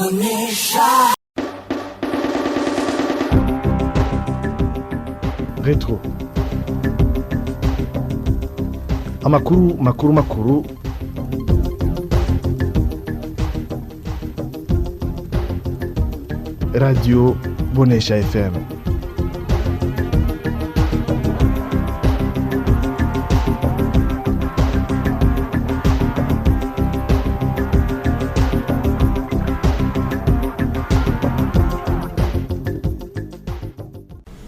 Bonesha. Retro. Amakuru makuru makuru Radio Bonesha FM.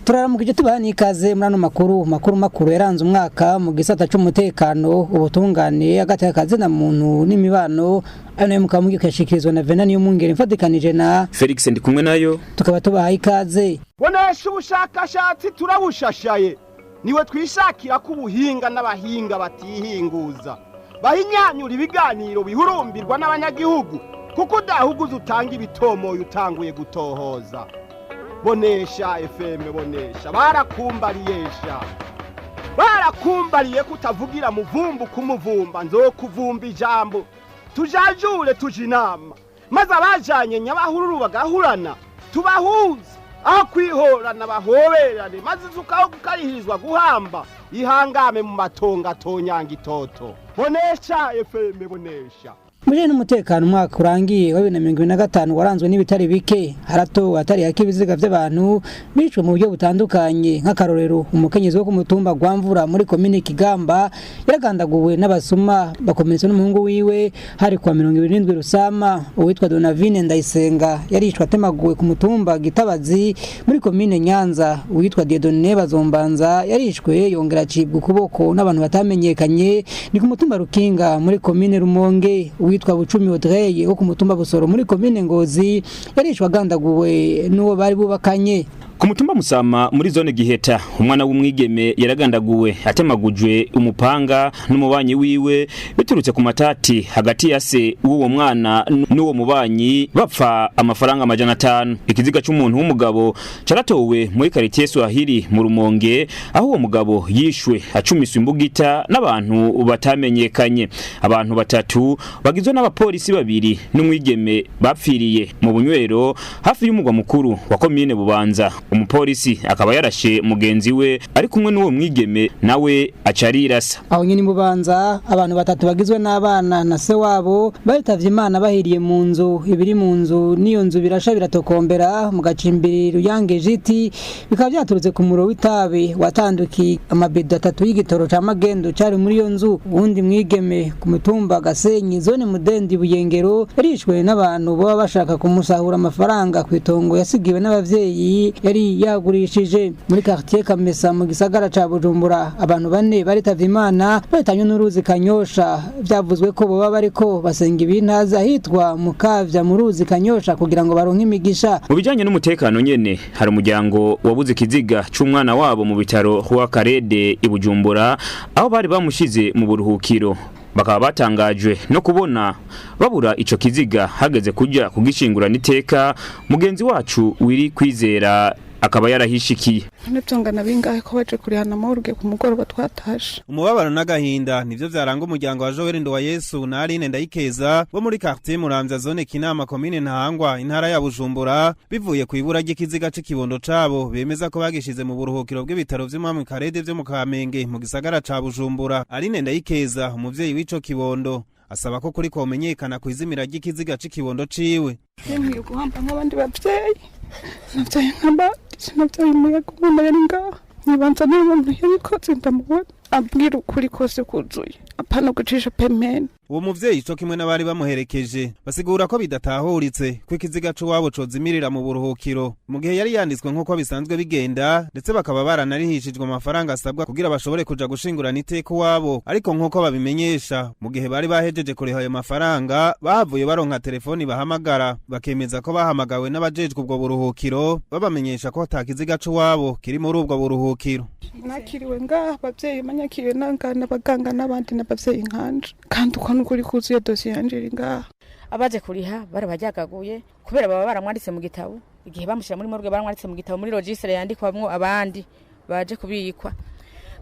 Turaramukije tubaha n'ikaze muri ano makuru makuru makuru yaranze umwaka mu gisata c'umutekano, ubutungane, agateka kazina muntu n'imibano. Ayo nayo mukaba mugiye kuyashikirizwa na Venani y'Umwungere mfatikanije na Felix Ndikumwe nayo. Tukaba tubaha ikaze. Bonesha ubushakashatsi turabushashaye, niwe twishakira ko ubuhinga n'abahinga batihinguza bahinyanyura ibiganiro bihurumbirwa n'abanyagihugu, kuko udahuguza utanga ibitomoye utanguye gutohoza. Bonesha FM, bonesha barakumbariyesha, barakumbariye kutavugira muvumbu kumuvumba, nzokuvumba ijambo tujajure tuje inama, maze abajanye nyabahururu bagahurana tubahuze, aho kwihorana bahoberane, maze isukaho gukarihirizwa guhamba ihangame mu matongo atonyanga itoto. Bonesha FM, bonesha. Muje n'umutekano umwaka urangiye wa 2025 waranzwe n'ibitari bike. Haratowe atari hake ibiziga vy'abantu bicwe mu buryo butandukanye. Nk'akarorero, umukenyezi wo ku mutumba Gwamvura muri komine Kigamba yaragandaguwe n'abasuma bakomeretswa n'umuhungu wiwe hari kwa 27 Rusama. Uwitwa Donavine Ndayisenga yarishwe atemaguwe ku mutumba Gitabazi muri komine Nyanza. Uwitwa Dieudonne Bazombanza yarishwe yongera acibwa ukuboko n'abantu batamenyekanye ni ku mutumba Rukinga muri komine Rumonge. Uwitwa Bucumi Audrey wo ku mutumba Busoro muri komine Ngozi yarishwe agandaguwe n'uwo bari bubakanye. Ku mutumba Musama muri zone Giheta, umwana w'umwigeme yaragandaguwe atemagujwe umupanga n'umubanyi wiwe biturutse ku matati hagati ya se w'uwo mwana n'uwo mubanyi bapfa amafaranga 500. Ikiziga c'umuntu w'umugabo caratowe muri quartier Swahili mu Rumonge, aho uwo mugabo yishwe acumiswe imbugita n'abantu batamenyekanye. Abantu batatu bagizwe n'abapolisi babiri n'umwigeme bapfiriye mu bunywero hafi y'umugwa mukuru wa komine Bubanza. Umupolisi akaba yarashe mugenzi we ari kumwe n'uwo mwigeme nawe acarirasa. Aho nyine Bubanza abantu batatu bagizwe n'abana na se wabo baritavye Imana bahiriye mu nzu. Ibiri mu nzu n'iyo nzu birasha biratokombera mu gacimbiri Ruyange Jiti, bikaba byaturutse ku muro w'itabi watandukiye amabido atatu y'igitoro ca magendo cari muri iyo nzu. Uwundi mwigeme ku mutumba Gasenyi zone Mudendi Buyengero yarishwe n'abantu baba bashaka kumusahura amafaranga kw'itongo yasigiwe n'abavyeyi yari yagurishije. Muri quartier Kamesa mu gisagara ca Bujumbura abantu bane baritavye Imana bahitanywe n'uruzi Kanyosha. Vyavuzwe ko boba bariko basenga ibintazi ahitwa Mukavya mu ruzi Kanyosha kugira ngo baronke imigisha. Mu bijanye n'umutekano nyene, hari umuryango wabuze ikiziga c'umwana wabo mu bitaro Roi Karede i Bujumbura, aho bari bamushize mu buruhukiro. Bakaba batangajwe no kubona babura ico kiziga hageze kuja kugishingurana iteka. Mugenzi wacu Wiri Kwizera akaba yarahishikiye. Ntibyongana bingahe ko baje kurihana morgue ku mugoroba twatashe. Umubabaro n'agahinda nivyo vyaranga umuryango wa Joel Nduwayesu na Aline Ndayikeza bo muri quartier Muramvya zone Kinama komine Ntahangwa intara ya Bujumbura, bivuye ku ibura ry'ikiziga c'ikibondo cabo bemeza ko bagishize mu buruhukiro bw'ibitaro vy'Umwami Karede vyo mu Kamenge mu gisagara ca Bujumbura. Aline Ndayikeza, umuvyeyi w'ico kibondo, asaba ko kuri komenyekana kwizimira ry'ikiziga c'ikibondo ciwe. Nkwiye guhamba nk'abandi bavyeyi, navyaye nk'abandi, sinavyaye umuyaga umwana yari ngaha, nibanza n'umuntu yabikoze ndamubona ambwira ukuri kose kuzuye, apana gucisha pemene. Uwo muvyeyi co kimwe n'abari bamuherekeje basigura ko bidatahuritse ko ikiziga c'uwabo cozimirira mu buruhukiro mu gihe yari yanditswe nk'uko bisanzwe bigenda, ndetse bakaba baranarihishijwe amafaranga asabwa kugira bashobore kuja gushingurana iteka uwabo. Ariko nk'uko babimenyesha, mu gihe bari bahejeje kuriha ayo mafaranga bahavuye baronka telefoni bahamagara, bakemeza ko bahamagawe n'abajejwe ubwo buruhukiro babamenyesha ko ata kiziga c'uwabo kiri muri ubwo buruhukiro. Nakiriwe ngaha abavyeyi banyakiriwe nangana abaganga n'abandi n'abavyeyi nkanje, kandi uko nukuri kuzuye dosiye yanje iri ngaha. Abaje kuriha barabajagaguye kubera baba baramwanditse mu gitabo. Igihe bamushira muri morgue baramwanditse mu gitabo muri registre yandikwamwo abandi baje kubikwa.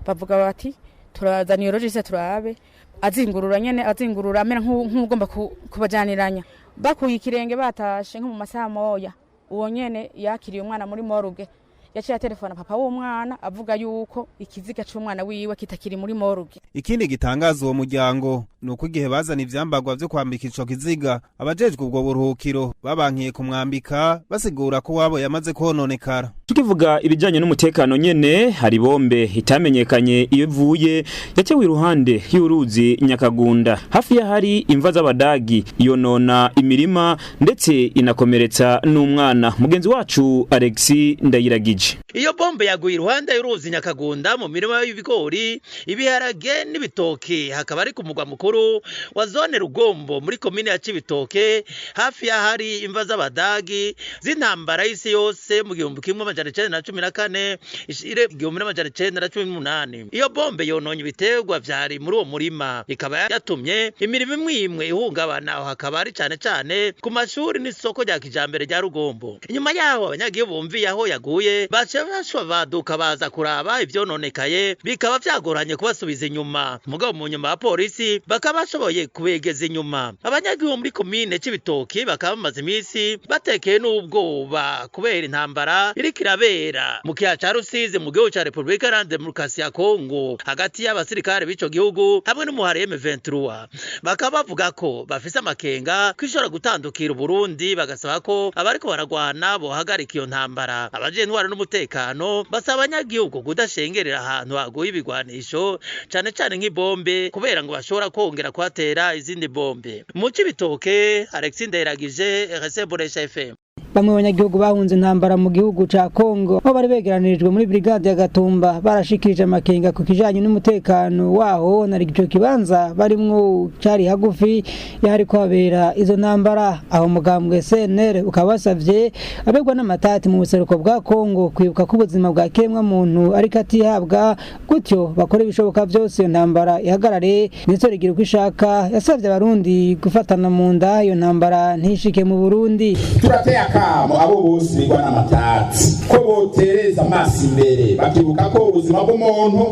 Bavuga bati turazana iyo registre turabe, azingurura nyene azingurura amera nk'ugomba kubajaniranya. Bakuye ikirenge batashe nko mu masaha moya, uwo nyene yakiriye umwana muri morgue yaciye telefona papa w'umwana avuga yuko ikiziga c'umwana wiwe kitakiri muri morgue. Ikindi gitangaza uwo muryango nuko igihe bazana ivyambagwa vyo kwambika ico kiziga, abajejwe ubwo buruhukiro babankiye kumwambika basigura ko wabo yamaze kononekara. Tukivuga ibijanye n'umutekano nyene, hari bombe itamenyekanye iyo ivuye yatewe iruhande y'uruzi Nyakagunda hafi y'ahari imva z'abadagi, yonona imirima ndetse inakomeretsa n'umwana. Mugenzi wacu Alexis Ndayiragije. Iyo bombe yaguye iruhande y'uruzi Nyakagunda mu mirima y'ibigori, ibiharage n'ibitoki, hakaba ari ku mugwa mukuru wa zone Rugombo muri komine ya Cibitoke, hafi y'ahari imva z'abadagi z'intambara y'isi yose mu 1914 ishire 1918. Iyo bombe yononye ibiterwa vyari muri uwo murima, ikaba yatumye imirimo imwe imwe ihungabana, aho hakaba ari cane cane ku mashuri n'isoko rya kijambere rya Rugombo. Inyuma yaho abanyagihugu bumviye aho yaguye baciye baduka baza kuraba ivyononekaye, bikaba vyagoranye kubasubiza inyuma. Mugabo mu nyuma ya polisi bakaba bashoboye kubegeza inyuma. Abanyagihugu muri komine Cibitoke bakaba bamaze iminsi batekeye n'ubwoba kubera intambara iriko irabera mu kiyaga ca Rusizi mu gihugu ca Republika Iharanira Demokarasi ya Kongo hagati y'abasirikare b'ico gihugu hamwe n'umuhari M23. Bakaba bavuga ko bafise amakenga ko ishobora gutandukira Uburundi, bagasaba ko abariko baragwana bohagarika iyo ntambara. Abaje intwaro n'umutekano basaba abanyagihugu kudashengerera ahantu haguye ibigwanisho, cane cane nk'ibombe, kubera ngo bashobora kongera kuhatera izindi bombe. Mu Cibitoke, Alexis Ndayiragije, RC Bonesha FM. Bamwe banyagihugu bahunze intambara mu gihugu ca Kongo aho bari begeranirijwe muri brigade ya Gatumba barashikirije amakenga ku kijanye n'umutekano waho, na ico kibanza barimwo cari hagufi yari kwabera izo ntambara. Aho mugambwe CNL ukabasavye abegwa n'amatati mu buseruko bwa Kongo kwibuka ko ubuzima bwa kiremwa muntu ariko atihabwa, gutyo bakora ibishoboka byose iyo ntambara ihagarare. Ndetse rigira uko ishaka yasavye abarundi gufatana mu nda iyo ntambara ntishike mu Burundi. Turateye akamo abo bose bigwa n'amatati ko botereza amaso imbere, bakibuka ko ubuzima bw'umuntu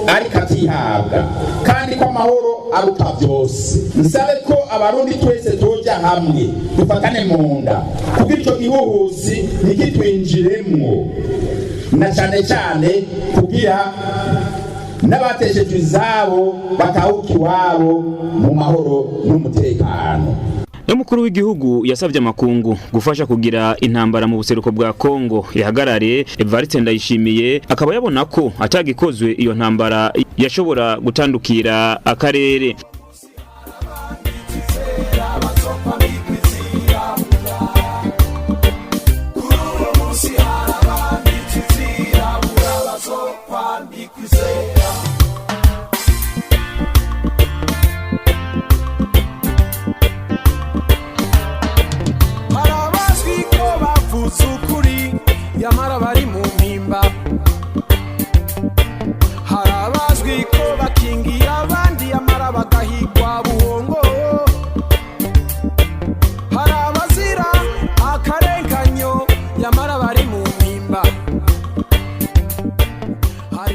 ariko atihabwa, kandi ko amahoro aruta byose. Nsabe ko abarundi twese tuja hamwe dufatane mu nda kuko ico gihuhusi ntikitwinjiremwo, na cane cane kugira n'abateshejwe izabo batahuka iwabo mu mahoro n'umutekano. N'umukuru w'igihugu yasavye amakungu gufasha kugira intambara mu buseruko bwa Kongo ihagarare. Evariste Ndayishimiye akaba yabona ko atagikozwe iyo ntambara yashobora gutandukira akarere. Yamara bari mu mpimba, harabazwi ko bakingiye abandi, yamara bagahigwa buhongo, harabazira akarenganyo, yamara bari mu mpimba.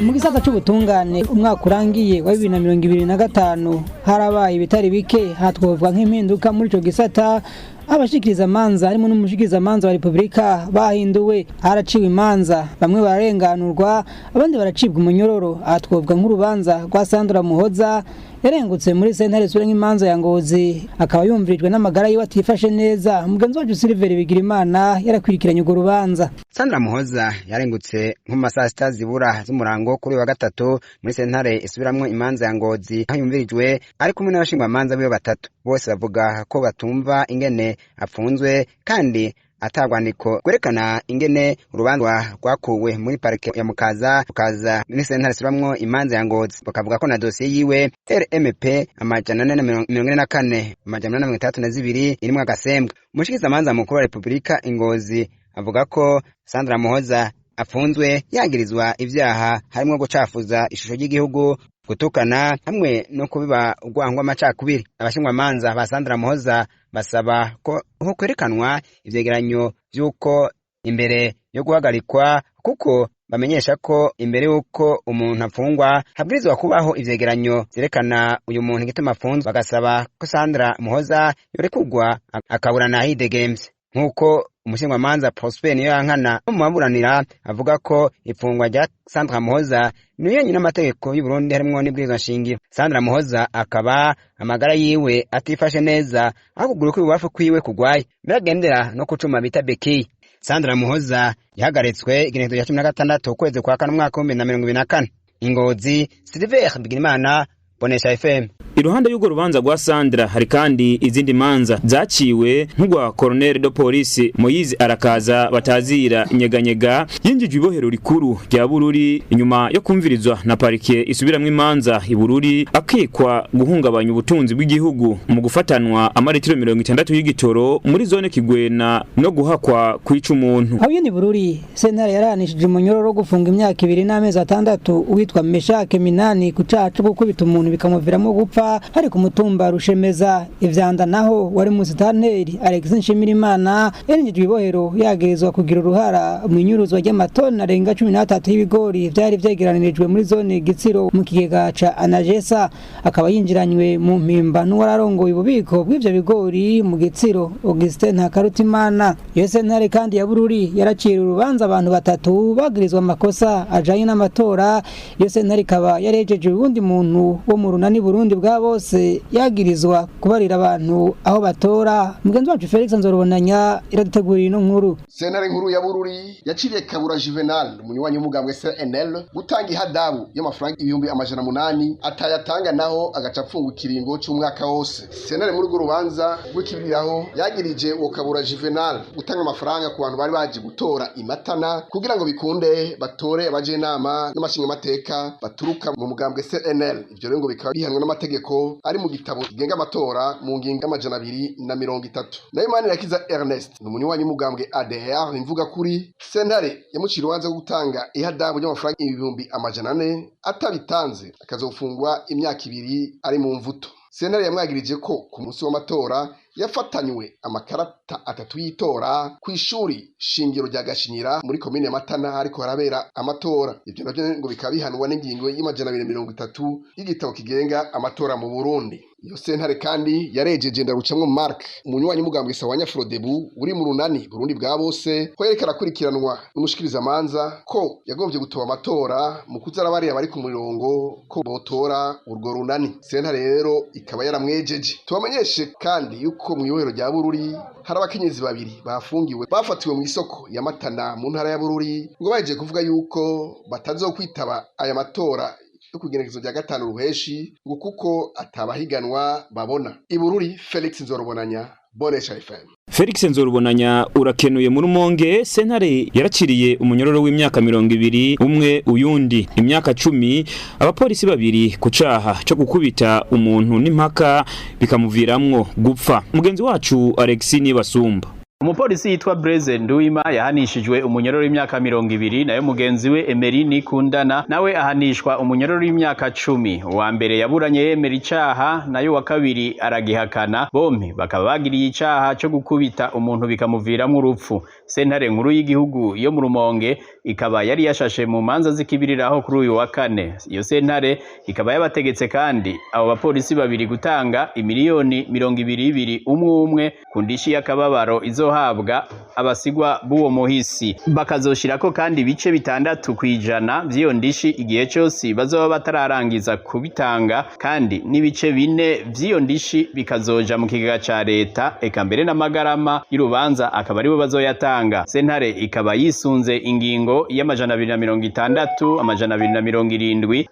Mu gisata c'ubutungane umwaka urangiye wa 2025 harabaye ibitari bike, hatwovuga nk'impinduka muri ico gisata. Abashikiriza manza harimo n'umushikiriza manza wa Republika bahinduwe, haraciwe imanza, bamwe bararenganurwa abandi baracibwa umunyororo. Atwobwa nk'urubanza rwa Sandra Muhoza yarengutse muri sentare sura nk'imanza ya Ngozi, akaba yumvirijwe n'amagara yiwe atifashe neza. Mugenzi wacu Silver Bigirimana yarakwirikiranye urwo rubanza. Sandra Muhoza yarengutse nko mu masaha sita zibura z'umurango kuri wa gatatu muri sentare isubiramwo imanza ya Ngozi, aho yumvirijwe ari kumwe n'abashingwamanza biwe batatu. Bose bavuga ko batumva ingene apfunzwe kandi atagwandiko kwerekana ingene urubanza rwakuwe muri parike ya Mukaza rukaza muri sentare isubiramwo imanza ya Ngozi. Bakavuga ko na dosiye yiwe RMP 444 862 irimwo agasembwa. Umushikizamanza mukuru wa Republika Ingozi avuga ko Sandra Muhoza afunzwe yagirizwa ivyaha harimwo gucafuza ishusho ry'igihugu, gutukana hamwe no kubiba urwango amacakubiri. Abashingwamanza ba Sandra Muhoza basaba ko kwerekanwa ivyegeranyo vy'uko imbere yo guhagarikwa, kuko Bamenyesha ko imbere y'uko umuntu afungwa habwirizwa kubaho ivyegeranyo vyerekana uyu muntu igituma afunzwe, bagasaba ko Sandra Muhoza yorekurwa akaburana hidegemvye, nk'uko umushingwamanza Prosper Niyoyankana mu baburanira avuga ko ifungwa rya Sandra Muhoza niyo nyine amategeko y'u Burundi harimwo n'ibwirizwa nshingiro. Sandra Muhoza akaba amagara yiwe atifashe neza, aho ukuguru kw'ibubafu kwiwe kugwaye biragendera no kucuma bita bekiye. Sandra Muhoza yahagaritswe igenekerezo rya 16 ukwezi kwa kane umwaka wa 2024. Ingozi, Silver Bigirimana, Bonesha FM. Iruhande y'urwo rubanza rwa Sandra hari kandi izindi manza zaciwe, nk'urwa Colonel de Police Moyize Arakaza batazira Nyeganyega, yinjijwe ibohero rikuru rya Bururi inyuma yo kumvirizwa na parike isubiramwo imanza i Bururi, akikwa guhungabanya ubutunzi bw'igihugu mu gufatanwa amaritiro 60 y'igitoro muri zone Kigwena no guhakwa kwica umuntu. Aho nyene Bururi, sentare yaranishije umunyororo wo gufunga imyaka 2 n'amezi 6 uwitwa Meshake Minani ku caha co gukubita umuntu bikamuviramo gupfa, hari ku mutumba Rushemeza. Ivyanda naho wari musitanteri Alex Nshimirimana yarinjijwe ibohero yagirizwa kugira uruhara mu inyuruzwa ry'amatoni arenga 13 y'ibigori vyari vyegeranirijwe muri zone Gitsiro mu kigega ca Anagesa, akaba yinjiranywe mu mpimba n'uwararongoye ububiko bw'ivyo bigori mu Gitsiro, Augustin Ntakarutimana. Iyo sentare kandi ya Bururi yaracira urubanza abantu batatu bagirizwa amakosa ajanye n'amatora. Iyo sentare ikaba yarejeje uwundi muntu wo mu Runani Burundi bwa Bose yagirizwa kubarira abantu aho batora. Mugenzi wacu Felix Nzorubonanya iradutegurira ino nkuru. Sentare nkuru ya Bururi yaciriye Kabura Juvenal, umunywanyi w'umugambwe CNL, gutanga ihadabu y'amafaranga 800,000, atayatanga naho agaca apfungwa ikiringo c'umwaka wose. Sentare muri urwo rubanza rw'ikibiriraho yagirije uwo Kabura Juvenal gutanga amafaranga ku bantu bari baje gutora imatana kugira ngo bikunde batore abajenama n'amashingamateka baturuka mu mugambwe CNL. Ivyo rero ngo bikaba bihanwa n'amategeko ari mu gitabo kigenga amatora mu ngingo 230. Nayo Manirakiza Ernest ni umunywanyi w'umugambwe ADR imvuga kuri, sentare yamucira urubanza rwo gutanga ihadabu ry'amafaranga 400,000, atabitanze akazofungwa imyaka 2 ari mu mvuto. Sentare yamwagirije ko ku munsi w'amatora yafatanywe amakarata atatu y'itora ku ishuri shingiro rya Gashinyira muri komine ya Matana ariko harabera amatora. Ivyo navyo ngo bikaba bihanwa n'ingingo y'230 y'igitabo kigenga amatora mu Burundi. Iyo sentare kandi yarejeje Ndarucamwo Mark, umunywanyi w'umugambwe Sawa Frodebu uri mu Runani Burundi bwa Bose, ko yariko arakurikiranwa n'umushikirizamanza ko yagombye gutoba amatora mu kuza arabariya bari ku murongo ko botora urwo runani. Sentare rero ikaba yaramwejeje. Tubamenyeshe kandi yuko mu ibohero rya Bururi hari abakenyezi babiri bafungiwe, bafatiwe mu isoko ya Matana mu ntara ya Bururi, ngo bahejeje kuvuga yuko batazokwitaba aya matora yo kugenekerezo rya 5 Ruheshi, ngo kuko atabahiganwa babona. Ibururi, Felix Nzorubonanya, Bonesha FM. Felix Nzorubonanya, urakenuye. Muri Rumonge, sentare yaraciriye umunyororo w'imyaka 20 umwe, uyundi imyaka 10 abapolisi babiri ku caha cyo gukubita umuntu n'impaka bikamuviramwo gupfa. Mugenzi wacu Alexis Nibasumba. Umupolisi yitwa Breze Nduwima yahanishijwe umunyororo w'imyaka 20, nayo mugenzi we Emery Nikundana nawe ahanishwa umunyororo w'imyaka 10. Uwa mbere yaburanye yemera icaha, nayo wa kabiri aragihakana. Bompi bakaba bagiriye icaha co gukubita umuntu bikamuviramwo urupfu. Sentare nkuru y'igihugu yo mu Rumonge ikaba yari yashashe mu manza zikibiriraho kuri uyu wa kane. Iyo sentare ikaba yabategetse kandi abo bapolisi babiri gutanga imiliyoni 22 umwe umwe ku ndishi y'akababaro izohabwa abasigwa b'uwo muhisi, bakazoshirako kandi ibice 6% vy'iyo ndishi igihe cose bazoba batararangiza kubitanga, kandi n'ibice 4 vy'iyo ndishi bikazoja mu kigega ca leta, eka mbere n'amagarama y'urubanza akaba aribo bazoyatanga. Sentare ikaba yisunze ingingo y'260, 270,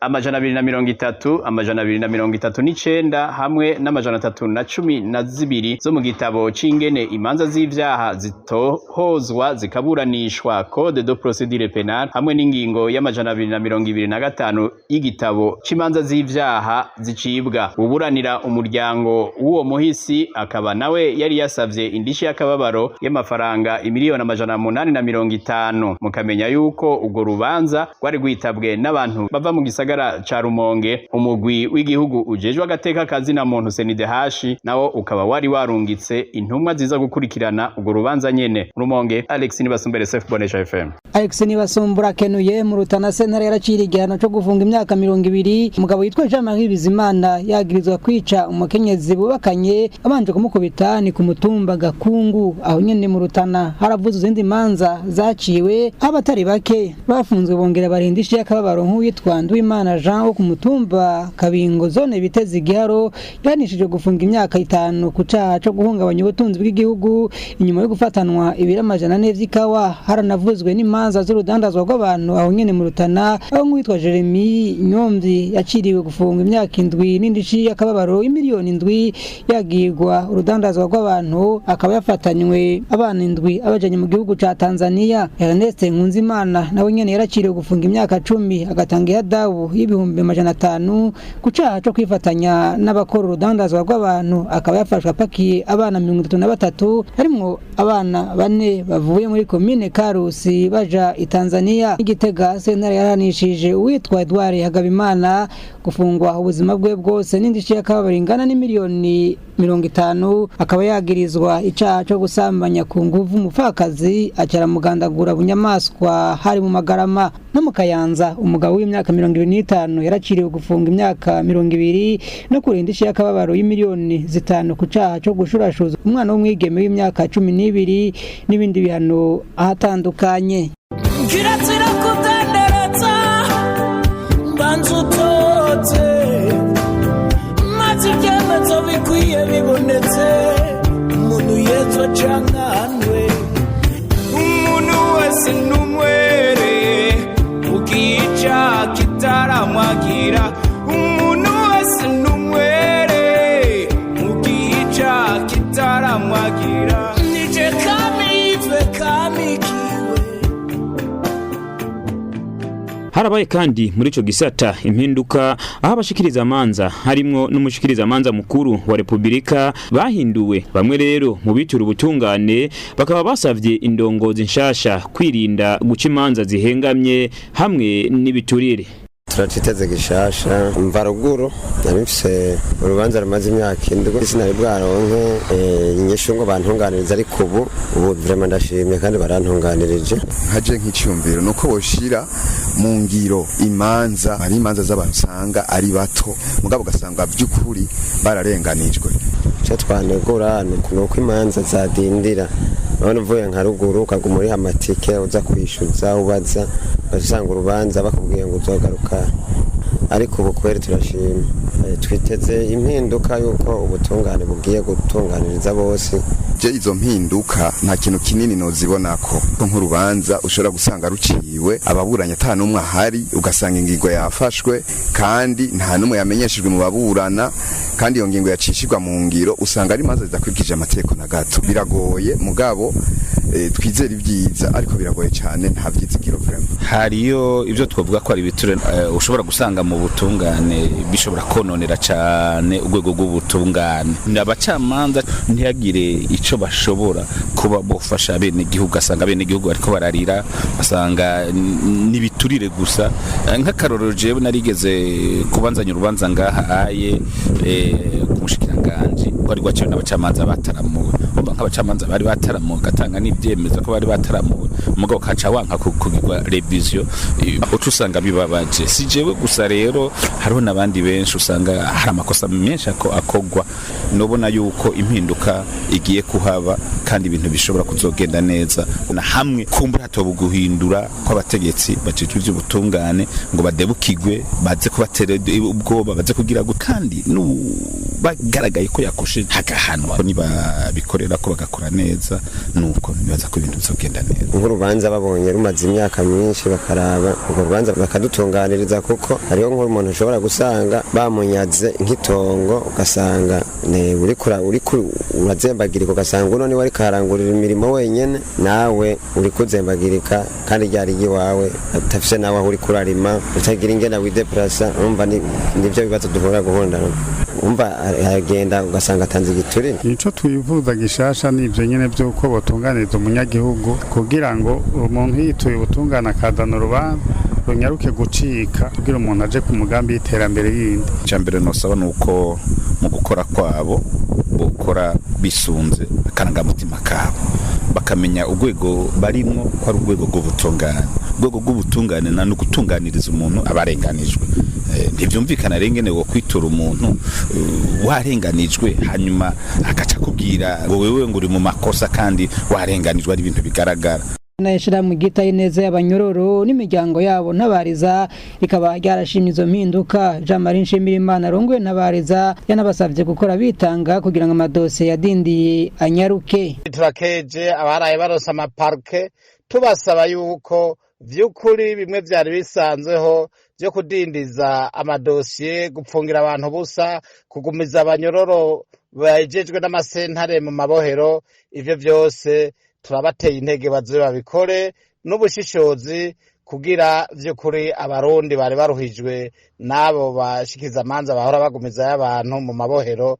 230, 239 hamwe n'312 zo mu gitabo c'ingene imanza z'ivyaha zitohozwa zikaburanishwa, code de procédure pénale, hamwe n'ingingo y'225 y'igitabo c'imanza z'ivyaha zicibwa. Uburanira umuryango w'uwo muhisi akaba nawe yari yasavye indishi y'akababaro y'amafaranga 850,000,000. Mukamenya yuko urwo rubanza rwari rwitabwe n'abantu bava mu gisagara ca Rumonge. Umugwi w'igihugu ujejwe agateka kazina muntu CNIDH nawo ukaba wari warungitse intumwa ziza gukurikirana urwo rubanza nyene. Rumonge, Alex Nibasumbere, Sef, Bonesha FM. Alex Nibasumbura kenuye. Mu Rutana, sentare yaracira igihano co gufunga imyaka 20 umugabo yitwa Jean Marie Bizimana, yagirizwa kwica umukenyezi bubakanye abanje kumukubita. Ni ku mutumba Gakungu, aho nyene mu Rutana. Haravuze izindi manza zaciwe, abatari bake bafunzwe bongera barindisha y'akababaro, nk'uwitwa Nduwimana Jean wo ku mutumba Kabingo, zone Bitezi Giharo, yahanishijwe gufunga imyaka 5 ku caha co guhungabanya ubutunzi bw'igihugu inyuma yo gufatanwa ibiro 400 vy'ikawa. Haranavuzwe n'imanza z'urudandazwa rw'abantu aho nyene mu Rutana, aho nk'uwitwa Jeremy Nyomvyi yaciriwe gufunga imyaka 7 n'indishi y'akababaro y'imiliyoni 7, yagirwa urudandazwa rw'abantu, akaba yafatanywe abana 7 abajanye mu gihugu ca Tanzania. Ernest Nkunzimana nawe nyene yaraciriwe gufunga imyaka 10, agatanga ihadabu y'ibihumbi 500 ku caha co kwifatanya n'abakora urudandazwa rw'abantu, akaba yafashwe apakiye abana 33, harimwo abana bane bavuye muri komine Karusi baja i Tanzania. Igitega, sentare yarahanishije uwitwa Edouard Hagabimana gufungwa ubuzima bwe bwose n'indishyi y'akababaro ingana n'imiliyoni 50, akaba yagirizwa icaha co gusambanya ku nguvu umupfakazi acaramugandagura bunyamaswa, hari mu Magarama. No mu Kayanza, umugabo w'imyaka 25 yaraciriwe gufunga imyaka 20 no kurinda indishyi y'akababaro y'imiliyoni 5 ku caha co gushurashuza umwana w'umwigeme w'imyaka 12, n'ibindi bihano ahatandukanye. Kirazira kudenderetsa, mbanza utoze, maze ibyemezo bikwiye bibonetse, umuntu yezwa canke ahanwe. Umuntu wese n'umwere ukica kitaramwagira. Umuntu wese n'umwere ukica kitaramwagira. Nije kamive kamikiwe. Harabaye kandi muri ico gisata impinduka, aho abashikiriza amanza harimwo n'umushikiriza amanza mukuru wa Republika bahinduwe. Bamwe rero mu bitura ubutungane bakaba basavye indongozi nshasha kwirinda guca imanza zihengamye hamwe n'ibiturire. Turaciteze gishasha. Mva ruguru, nari mfise urubanza rumaze imyaka 7, sinari bwaronke inyishu ngo bantunganirize, ariko ubu vraiment ndashimye kandi barantunganirije. Nkaje nk'icyumviro nuko boshira mu ngiro imanza, hari imanza z'abantu usanga ari bato, mugabo ugasanga by'ukuri bararenganijwe. Icyo twanegura ni uko imanza zadindira. Urabona uvuye nka ruguru ukaguma uriha amatike, uza kwishyuza, ubaza, usanga urubanza bakubwiye ngo uzogaruka, ariko ubu kweri turashima. Twiteze impinduka y'uko ubutungane bugiye gutunganiriza bose. Je izo mpinduka nta kintu kinini nozibonako, nk'urubanza ushobora gusanga ruciwe ababuranye ata n'umwe ahari, ugasanga ingingo yafashwe kandi nta n'umwe yamenyeshejwe mu baburana, kandi iyo ngingo yacishirwa mu ngiro usanga ari imanza zidakurikije amategeko na gato. Biragoye, mugabo twizera ibyiza, ariko biragoye cyane, nta byizigiro vraiment. Hariyo ibyo twavuga ko ari ibiture ushobora gusanga mu butungane bishobora kononera cyane urwego rw'ubutungane. Abacamanza ntihagire ico bashobora kuba bofasha abenegihugu, ugasanga abenegihugu bariko bararira, basanga n'ibiturire gusa. Nk'akarorero, jewe narigeze kubanzanya urubanza ngaha aye ku mushikiranganji rwari rwaciwe n'abacamanza bataramuwe. Urumva nk'abacamanza bari bataramuwe, gatanga n'ibyemezo ko bari bataramuwe, umugabo kaca wanka kugirwa révision, uca usanga bibabaje. Si jewe gusa rero, hariho n'abandi benshi usanga hari amakosa menshi akogwa. Nobona yuko impinduka igiye kuhaba kandi ibintu bishobora kuzogenda neza, na hamwe kumbura hatoba guhindura kw'abategetsi bajejwe ivy'ubutungane ngo badebukigwe, baze kubatera ubwoba, baze kugira kandi bagaragaye ko yakoshe hagahanwa. Nibabikorera ko bagakora neza, nuko nibaza ko ibintu bizogenda neza. Nk'urubanza babonye rumaze imyaka myinshi, bakaraba urwo rubanza bakadutunganiriza, kuko hariho nk'umuntu ushobora gusanga bamunyaze nk'itongo, ugasanga uriko urazembagirika, ugasanga uno niwe ariko arangurira imirimo wenyene, nawe uri kuzembagirika kandi ryari iwawe, utafise nawe aho uriko urarima, utagira ingene wideplasa. Urumva nivyo bibazo duhura guhundana. Umva aragenda ugasanga atanze igiturire. Ico twifuza gishasha ni ivyo nyene vy'uko botunganiriza umunyagihugu, kugira ngo umuntu yituye ubutungane akazana urubanza runyaruke gucika, kugira umuntu aje ku mugambi y'iterambere yindi. Icambere nosaba nuko mu gukora kwabo bokora bisunze akarangamutima kabo. bakamenya urwego barimwo ko ari urwego rw'ubutungane. Urwego rw'ubutungane ni ugutunganiriza umuntu abarenganijwe. Ntibyumvikana rero ingene wo kwitura umuntu warenganijwe, hanyuma agaca akubwira ngo wewe ngo uri mu makosa kandi warenganijwe, ari ibintu bigaragara. N'ishirahamwe ryitaye neza y'abanyororo n'imiryango yabo Ntabariza rikaba ryarashimye izo mpinduka. Jean Marie Nshimirimana arongoye Ntabariza yanabasabye gukora bitanga kugira ngo amadosiye yadindiye anyaruke. Turakeje abaraye baronse amaparke, tubasaba yuko vy'ukuri bimwe vyari bisanzweho vyo kudindiza amadosiye, gupfungira abantu busa, kugumiza abanyororo bajejwe n'amasentare mu mabohero, ivyo vyose turabateye intege baze babikore n'ubushishozi kugira vy'ukuri abarundi bari baruhijwe n'abo bashikiza amanza bahora bagumizayo abantu mu mabohero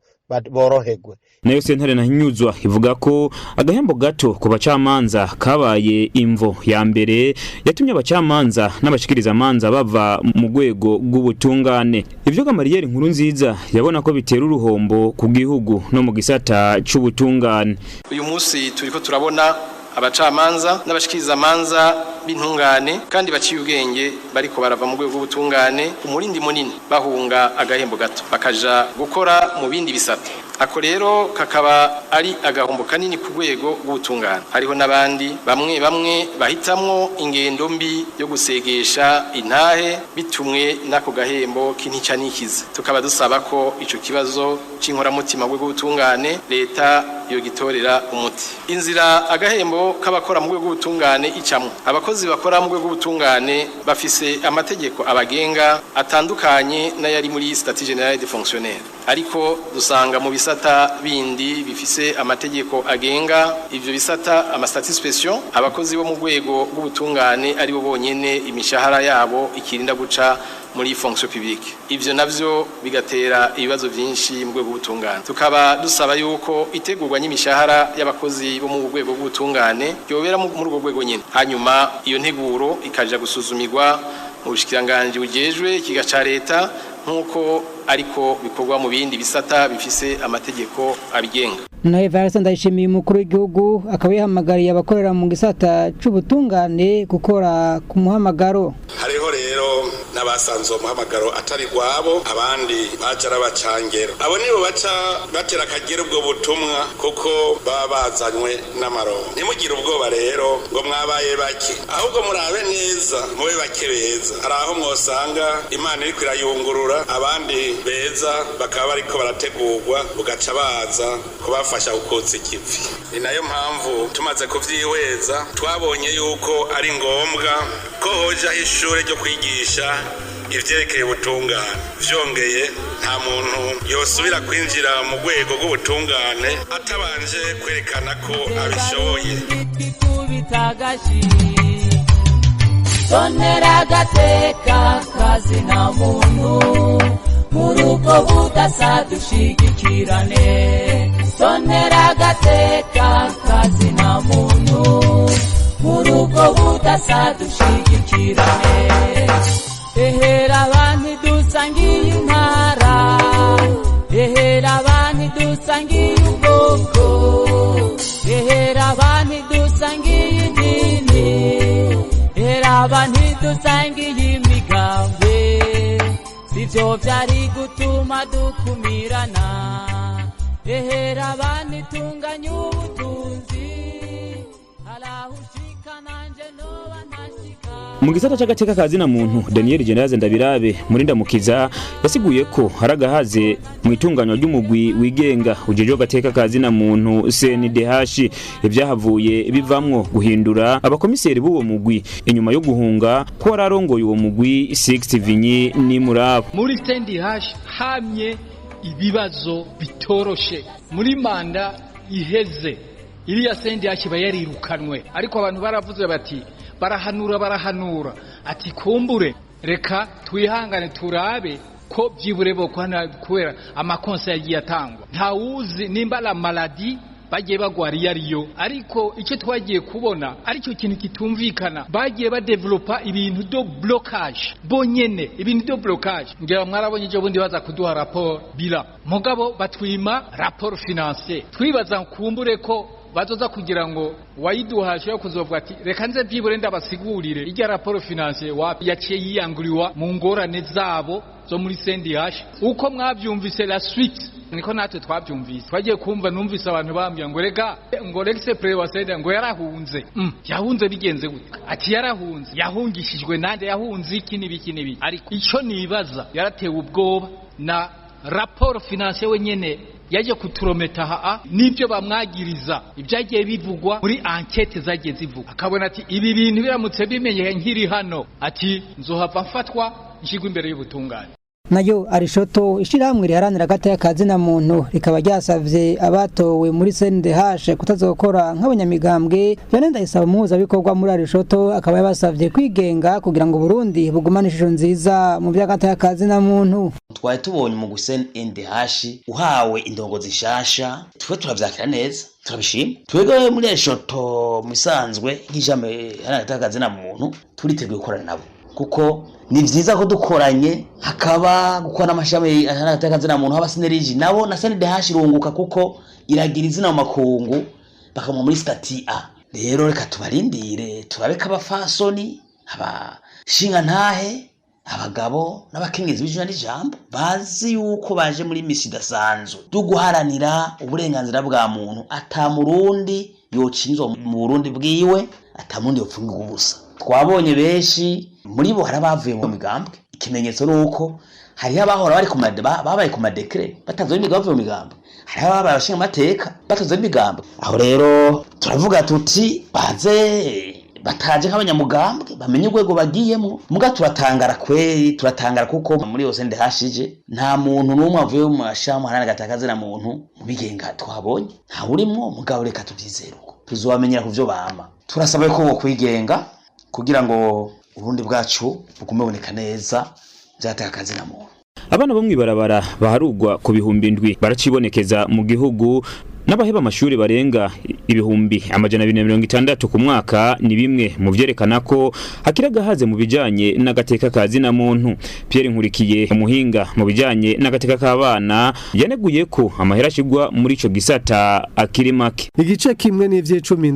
boroherwe. Nayo sentare Ntahinyuzwa ivuga ko agahembo gato ku bacamanza kabaye imvo ya mbere yatumye abacamanza n'abashikiriza amanza bava mu rwego rw'ubutungane. Ivyo Gamariyeri Nkuru Nziza yabona ko bitera uruhombo ku gihugu no mu gisata c'ubutungane. Uyu munsi turiko turabona abacamanza n'abashikiriza amanza b'intungane kandi baciye ubwenge bariko barava mu rwego rw'ubutungane umurindi munini, bahunga agahembo gato bakaja gukora mu bindi bisata. Ako rero kakaba ari agahombo kanini ku rwego rw'ubutungane. Hariho n'abandi bamwe bamwe bahitamwo ingendo mbi yo gusegesha intahe bitumwe n'ako gahembo k'intica n'ikize. Tukaba dusaba ko ico kibazo c'inkoramutima rwego rw'ubutungane leta yogitorera umuti. Inzira agahembo k'abakora mu rwego rw'ubutungane icamwo. Abakozi bakora mu rwego rw'ubutungane bafise amategeko abagenga atandukanye n'ayari muri statut général des fonctionnaires, ariko dusanga mu bisata bindi bifise amategeko agenga ivyo bisata, ama statut spéciaux, abakozi bo mu rwego rw'ubutungane ari bo bonyene imishahara yabo ikirinda guca muri fonction publique. Ivyo navyo bigatera ibibazo vyinshi mu rwego rw'ubutungane. Tukaba dusaba yuko itegurwa n'imishahara y'abakozi bo mu rwego rw'ubutungane yobera muri urwo rwego nyene, hanyuma iyo nteguro ikaja gusuzumirwa mu bushikiranganji bujejwe ikiga ca leta nk'uko ariko bikorwa mu bindi bisata bifise amategeko abigenga. Naho Evariste Ndayishimiye umukuru w'igihugu akaba yahamagariye abakorera mu gisata c'ubutungane gukora ku muhamagaro. Hariho rero n'abasanze uwo muhamagaro atari rwabo, abandi baja arabacangero. Abo nibo baca batera akagera ubwo butumwa kuko baba bazanywe n'amaronko. Ntimugire ubwoba rero ngo mwabaye bake, ahubwo murabe neza mube bake beza. Hari aho mwosanga Imana iriko irayungurura, abandi beza bakaba bariko barategurwa, bugaca baza kubafasha gukotsa ikivi. Ni nayo mpamvu tumaze kuvyihweza twabonye yuko ari ngombwa ko hojaho ishure ryo kwigisha ivyerekeye ubutungane. Vyongeye nta muntu yosubira kwinjira mu rwego rw'ubutungane atabanje kwerekana ko abishoboye. Sonera agateka kazina muntu muri ubwo budasa dushigikirane. Sonera agateka kazina muntu muri ubwo budasa dushigikirane. Ehera abantu dusangiye intara, ehera abantu dusangiye ubwoko, ehera abantu dusangiye idini, ehera abantu dusangiye imigambwe. Sivyo vyari gutuma dukumirana, ehera abantu tunganya ubutunzi, harahushika nanje noba ntashika. Mu gisata c'agateka kazina muntu, Daniel Generaze Ndabirabe muri Ndamukiza yasiguye ko hari agahaze mu itunganywa ry'umugwi wigenga ujejwe agateka kazina muntu CNDH, ivyahavuye bivamwo guhindura abakomiseri b'uwo mugwi inyuma yo guhunga ko wararongoye uwo mugwi 60 Vinyi ni murabo. Muri CNDH hamye ibibazo bitoroshe muri manda iheze, iriya CNDH bayarirukanwe, ariko abantu baravuze bati barahanura ati kumbure reka twihangane turabe ko byibure bo kubera amakonsa yagiye atangwa, ntawuzi nimba la maladie bagiye bagwara iyo ariyo. Ariko icyo twagiye kubona aricyo kintu kitumvikana, bagiye badevelopa ibintu do blocage bonyene, ibintu do blocage. Ngira mwarabonye ejo bundi baza kuduha rapport bila, mugabo batwima rapport financier, twibaza kumbure ko bazoza kugira ngo wayiduhaje yo kuzovuga ati reka nze byibure ndabasigurire irya rapport financier wapi yaciye yiyanguriwa mu ngorane zabo zo muri CNDH. Uko mwavyumvise la suite niko natwe twabyumvise, twagiye kumva numvise abantu bambwira ngo rega ngo Rex Pre wa CNDH ngo yarahunze. Yahunze bigenze gute? Ati yarahunze, yahungishijwe nande, yahunze iki n'ibiki n'ibiki. Ariko ico nibaza, yaratewe ubwoba na rapport financier wenyene yaje kuturometa haa nibyo bamwagiriza, ibyagiye bivugwa muri enquête zagiye zivugwa, akabona ati ibi bintu biramutse bimenye nkiri hano, ati nzohava mfatwa nshigwa imbere y'ubutungane. Nayo Arishoto, ishirahamwe riharanira agateka ka zina muntu, rikaba ryasavye abatowe muri CNDH kutazokora nk'abanyamigambwe. Vianney Ndayisaba, umuhuzabikorwa muri Arishoto, akaba yabasavye kwigenga kugira ngo Burundi bugumane ishusho nziza mu vy'agateka ka zina muntu. Twari tubonye mu CNDH uhawe indongo zishasha, twe turavyakira neza, turabishima. Twebwe muri Arishoto mu isanzwe nk'ijambo riharanira agateka ka zina muntu turiteguye gukorana nabo, kuko ni vyiza ko dukoranye hakaba gukora n'amashami agateka muntu haba synergie nabo na CNDH irunguka, kuko iragira izina mu makungu bakamwa muri statut A. Rero reka tubarindire turabe ko abafasoni, abashinga ntahe, abagabo n'abakenyezi b'ijana n'ijambo bazi yuko baje muri misi idasanzwe duguharanira uburenganzira bwa muntu, ata murundi yocinzwa mu Burundi bwiwe, ata murundi yopfungirwa ubusa. Twabonye benshi muri bo hari abavuye mu migambwe, ikimenyetso ni uko hariho abahora bari ku babaye ku ma décrets batanzwe n'imigambi bavuye mu migambwe, hariho ababaye abashinga amateka batanzwe n'imigambwe. Aho rero turavuga tuti baze bataje nk'abanyamugambwe bamenye urwego bagiyemo. Muga turatangara kweri, turatangara kuko muri yose ndahashije nta muntu n'umwe avuye mu mashami haranira agateka na muntu mu bigenga twabonye, nta urimwo. Mugabo reka tuvyizere uko tuzobamenyera ku vyo bama. Turasaba ko bo kwigenga kugira ngo Uburundi bwacu bugume buboneka neza vyateka na muntu. Abana bo mw'ibarabara baharugwa ku 7,000 baracibonekeza mu gihugu, n'abaheba amashuri barenga 260,000 ku mwaka, ni bimwe mu vyerekana ko hakiri agahaze mu bijanye n'agateka ka zina muntu. Pierre Nkurikiye, umuhinga mu bijanye n'agateka k'abana, yaneguye ko amahera ashigwa muri ico gisata akiri make. Igice kimwe n'ivy'icumi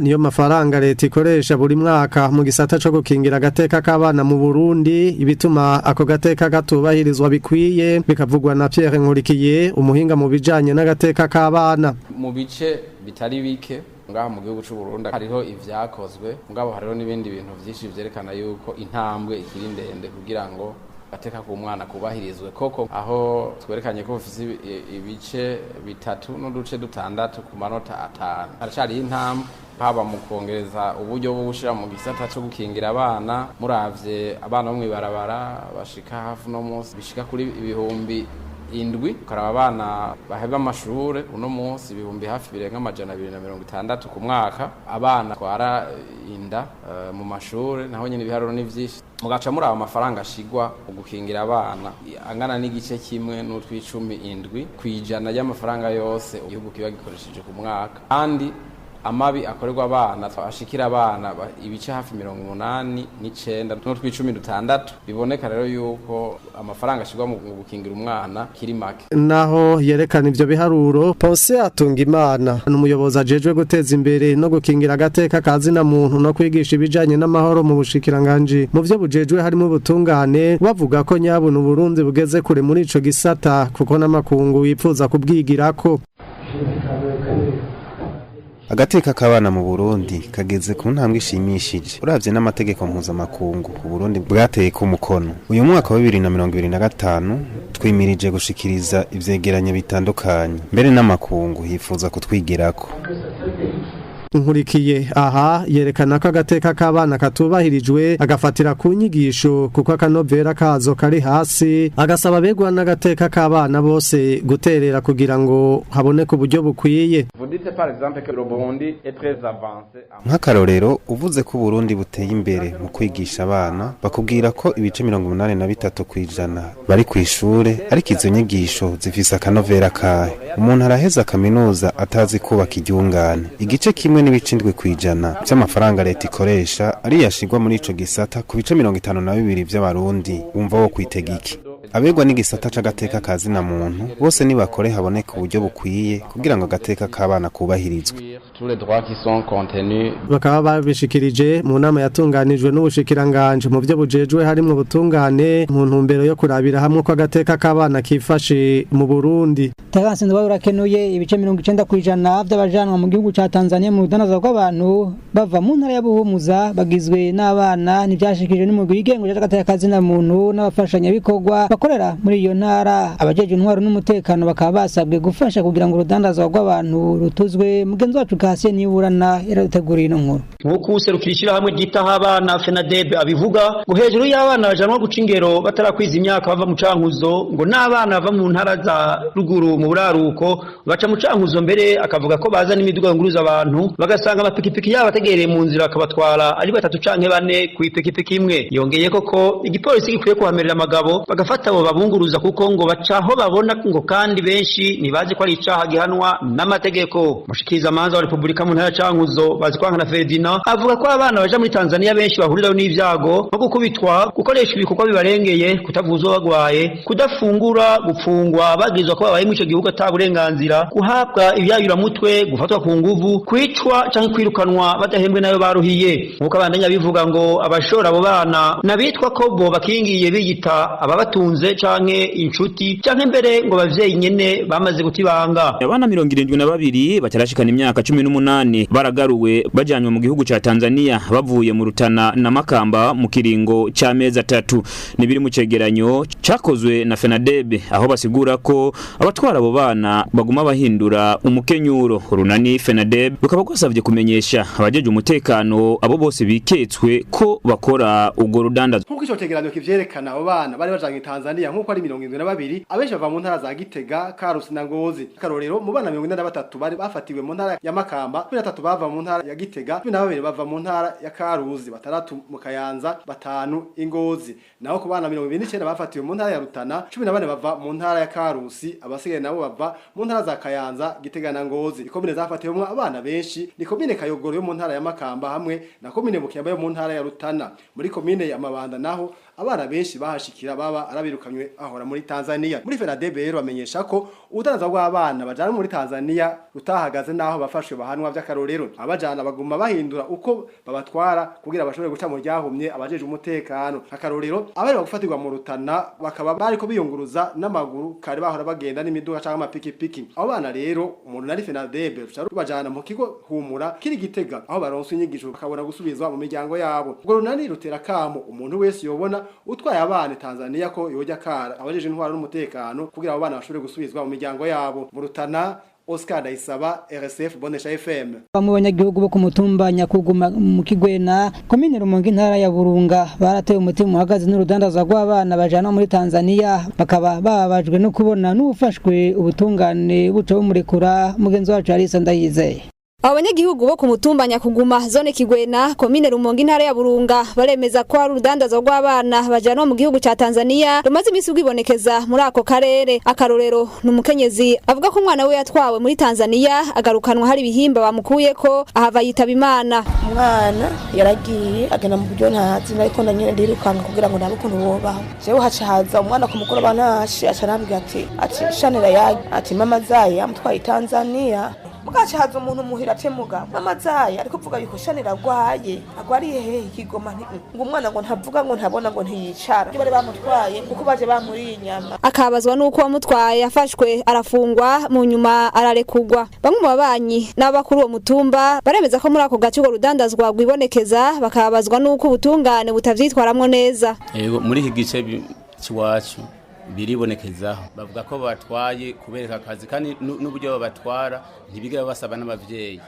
niyo mafaranga leta ikoresha buri mwaka mu gisata co gukingira agateka k'abana mu Burundi. Ibituma ako gateka katubahirizwa bikwiye bikavugwa na Pierre Nkurikiye, umuhinga mu bijanye n'agateka k'abana. Mu bice bitari bike ngaha mu gihugu c'u Burundi hariho ivyakozwe, mugabo hariho n'ibindi bintu vyinshi vyerekana yuko intambwe ikiri ndende kugira ngo ateka ku mwana kubahirizwe koko, aho twerekanye ko bufise ibice 3.6 ku manota 5. Haracari intambwe haba mu kongereza uburyo bwo gushira mu gisata cyo gukingira abana. Muravye abana bo mw'ibarabara bashika hafi no munsi bishika kuri 7,000, ukaraba abana baheba amashure uno munsi ibihumbi hafi birenga 260 ku mwaka, abana twara inda mu mashure naho nyene ibiharuro ni vyinshi. Mugaca muraba amafaranga ashigwa mu gukingira abana angana n'igice 1.97% y'amafaranga yose igihugu kiba gikoresheje ku mwaka, kandi amabi akorerwa abana ashikira abana ibice hafi 89.6. Biboneka rero yuko amafaranga ashirwa mu gukingira umwana kiri make. Naho yerekana ivyo biharuro, Ponce Atungimana n'umuyobozi ajejwe guteza imbere no gukingira agateka kazina muntu no kwigisha ibijanye n'amahoro mu bushikiranganje mu vyo bujejwe harimo ubutungane, bavuga ko nyabuna Burundi bugeze kure muri ico gisata, kuko n'amakungu yipfuza kubwigirako. Agateka k'abana mu Burundi kageze ku ntambwe ishimishije uravye n'amategeko mpuzamakungu Burundi bwateye ku mukono. Uyu mwaka wa 2025 twimirije gushikiriza ivyegeranyo bitandukanye, mbere n'amakungu yifuza kutwigirako. Nkurikiye aha yerekana ko agateka k'abana katubahirijwe agafatira ku nyigisho, kuko akanovera kazo kari hasi, agasaba begwa n'agateka k'abana bose guterera kugira ngo haboneke uburyo bukwiye. Nk'akarorero, uvuze ko Burundi buteye imbere mu kwigisha abana, bakubwira ko ibice 83% bari ku ishure, ariko izo nyigisho zifise akanovera kahe? Umuntu araheza kaminuza atazi kubaka iryungane. Igice 1.7% by'amafaranga leta ikoresha ari yashigwa muri ico gisata ku bice 52 by'abarundi, wumva wo kwitega iki? Abegwa n'igisata c'agateka ka zina muntu bose nibakore haboneka uburyo bukwiye kugira ngo agateka k'abana kubahirizwe. Tous les droits qui sont contenus. Bakaba babishikirije mu nama yatunganijwe n'ubushikiranganje mu byo bujejwe harimwo ubutungane, mu ntumbero yo kurabira hamwe ko agateka k'abana kifashe mu Burundi. Terence Nduwayo urakenuye. Ibice 90% by'abajanwa mu gihugu ca Tanzania mu rudandaza rw'abantu bava mu ntara ya Buhumuza bagizwe n'abana, ntivyashikijwe n'umugwi wigenga ujejwe agateka ka zina muntu n'abafashanyabikorwa bakorera muri iyo ntara. Abajejwe intwaro n'umutekano bakaba basabwe gufasha kugira ngo urudandazwa rw'abantu rutuzwe. Mugenzi wacu Kasiye Niburana yaraduteguriye ino nkuru. Nk'uko userukira ishyirahamwe ryitaho abana FENADEB abivuga, ngo hejuru y'abana bajanwa guca ingero batarakwiza imyaka bava mu Cankuzo, ngo n'abana bava mu ntara za ruguru mu buraruko baca mu Cankuzo, mbere akavuga ko baza n'imiduga yunguruza abantu, bagasanga amapikipiki yabo ategereye mu nzira, akabatwara ari batatu canke bane ku ipikipiki imwe. Yongeye ko igipolisi gikwiye kuhamerera amagabo bagafata abo babunguruza, kuko ngo bacaho babona, ngo kandi benshi ntibazi ko ari icaha gihanwa n'amategeko. Mushikirizamanza wa Repubulika mu ntara ya Cankuzo Bazikwankana Ferdinand avuga ko abana baja muri Tanzania benshi bahurirayo n'ivyago nko gukubitwa, gukoresha ibikorwa bibarengeye, kutavuzwa bagwaye, kudafungura, gupfungwa bagirizwa ko babaye muri ico gihugu ata burenganzira, guhabwa ivyayuramutwe, gufatwa ku nguvu, kwicwa canke kwirukanwa badahembwe nayo baruhiye. Nk'uko abandanya bivuga, ngo abashora abo bana n'abitwa ko bo bakingiye biyita ababatunze canke inshuti, canke mbere ngo bavyeyi nyene bamaze gutibanga. Abana 72 batarashikana imyaka 18 baragaruwe bajanywe mu gihugu ca Tanzania bavuye mu Rutana na Makamba mu kiringo c'amezi 3. Nibiri mu cegeranyo cakozwe na FENADEB, aho basigura ko abatwara abo bana baguma bahindura umukenyuro. Urunani FENADEB rukaba rwasavye kumenyesha abajeje umutekano abo bose biketswe ko bakora urwo rudandazo. Nk'uko ico cegeranyo kivyerekana, abo bana bari bajanye Tanzania nk'uko ari 72, abenshi bava mu ntara za Gitega, Karusi na Ngozi. Akarorero, mu bana 43 bari bafatiwe mu ntara ya Makamba, 13 bava mu ntara ya Gitega, 12 bava mu ntara ya Karuzi, 6 mu Kayanza, 5 Ingozi. Naho ku bana 29 bafatiwe mu ntara ya Rutana, 14 bava mu ntara ya Karusi, abasigaye nabo bava mu ntara za Kayanza, Gitega na Ngozi. Ikomine zafatiwemwo abana benshi ni komine Kayogoro yo mu ntara ya Makamba hamwe na komine Bukemba yo mu ntara ya Rutana. Muri komine ya Mabanda naho abana benshi bahashikira baba arabirukanywe ahora muri Tanzania. Muri FENADEB rero bamenyesha ko ubudandaza bw'abana bajana muri Tanzania rutahagaze, naho bafashwe bahanwa vy'akarorero. Abajana baguma bahindura uko babatwara kugira bashobore guca mu ryahumye abajeje umutekano. Akarorero, abari bagufatirwa mu Rutana bakaba bariko biyunguruza n'amaguru, kare bahora bagenda n'imiduga canke amapikipiki. Abo bana rero umuntu nari FENADEB ruca rubajana mu kigo Humura kiri Gitega, aho baronse inyigisho bakabona gusubizwa mu miryango yabo. Ubwo runani rutera kamo umuntu wese yobona utwaye abana Tanzania ko yojya kara abajeje intwaro n'umutekano kugira abo bana bashobore gusubizwa mu miryango yabo. Mu Rutana, Oscar Ndayisaba, RSF Bonesha FM. Bamwe banyagihugu bo ku mutumba Nyakuguma mu Kigwena, komine Rumonge, intara ya Burunga, barateye umutima uhagaze n'urudandaza rw'abana bajanwa muri Tanzania, bakaba bababajwe no kubona n'ufashwe ubutungane buca bumurekura. Mugenzi wacu Alisa Ndayizeye. Abo banyagihugu bo ku mutumba Nyakuguma, zone Kigwena, komine Rumonge, intara ya Burunga, baremeza ko hari urudandazo rw'abana bajanwa mu gihugu ca Tanzania rumaze iminsi rwibonekeza muri ako karere. Akarorero ni umukenyezi avuga ko umwana we yatwawe muri Tanzania agarukanwa hari ibihimba bamukuyeko, ahava yitaba Imana. Umwana yaragiye agenda mu buryo ntazi, ariko na nyine ndirukanga kugira ngo ndabe ukuntu bobaho. Jewe haca haza umwana ku mugoroba ntashe, aca arambwira ati shanira yagi, ati mama zaye yamutwaye Tanzania. Mugaca haza umuntu muhira ate mugabo mama zaye ariko uvuga yuko shanira agwaye, agwariye hehe Ikigoma, ngo umwana ngo ntavuga, ngo ntabona, ngo ntiyicara, bari bamutwaye kuko baje bamuriye inyama. Akabazwa nuko wamutwaye yafashwe arafungwa, mu nyuma ararekugwa. Bamwe mu babanyi n'abakuru uwo mutumba baremeza ko muri ako gace urwo rudandazwa rwibonekeza, bakabazwa nuko ubutungane butavyitwaramwo neza. Yego, muri iki gice c'iwacu biribonekezaho, bavuga ko batwaye kubereka akazi, kandi n'uburyo babatwara ntibigera basaba n'abavyeyi.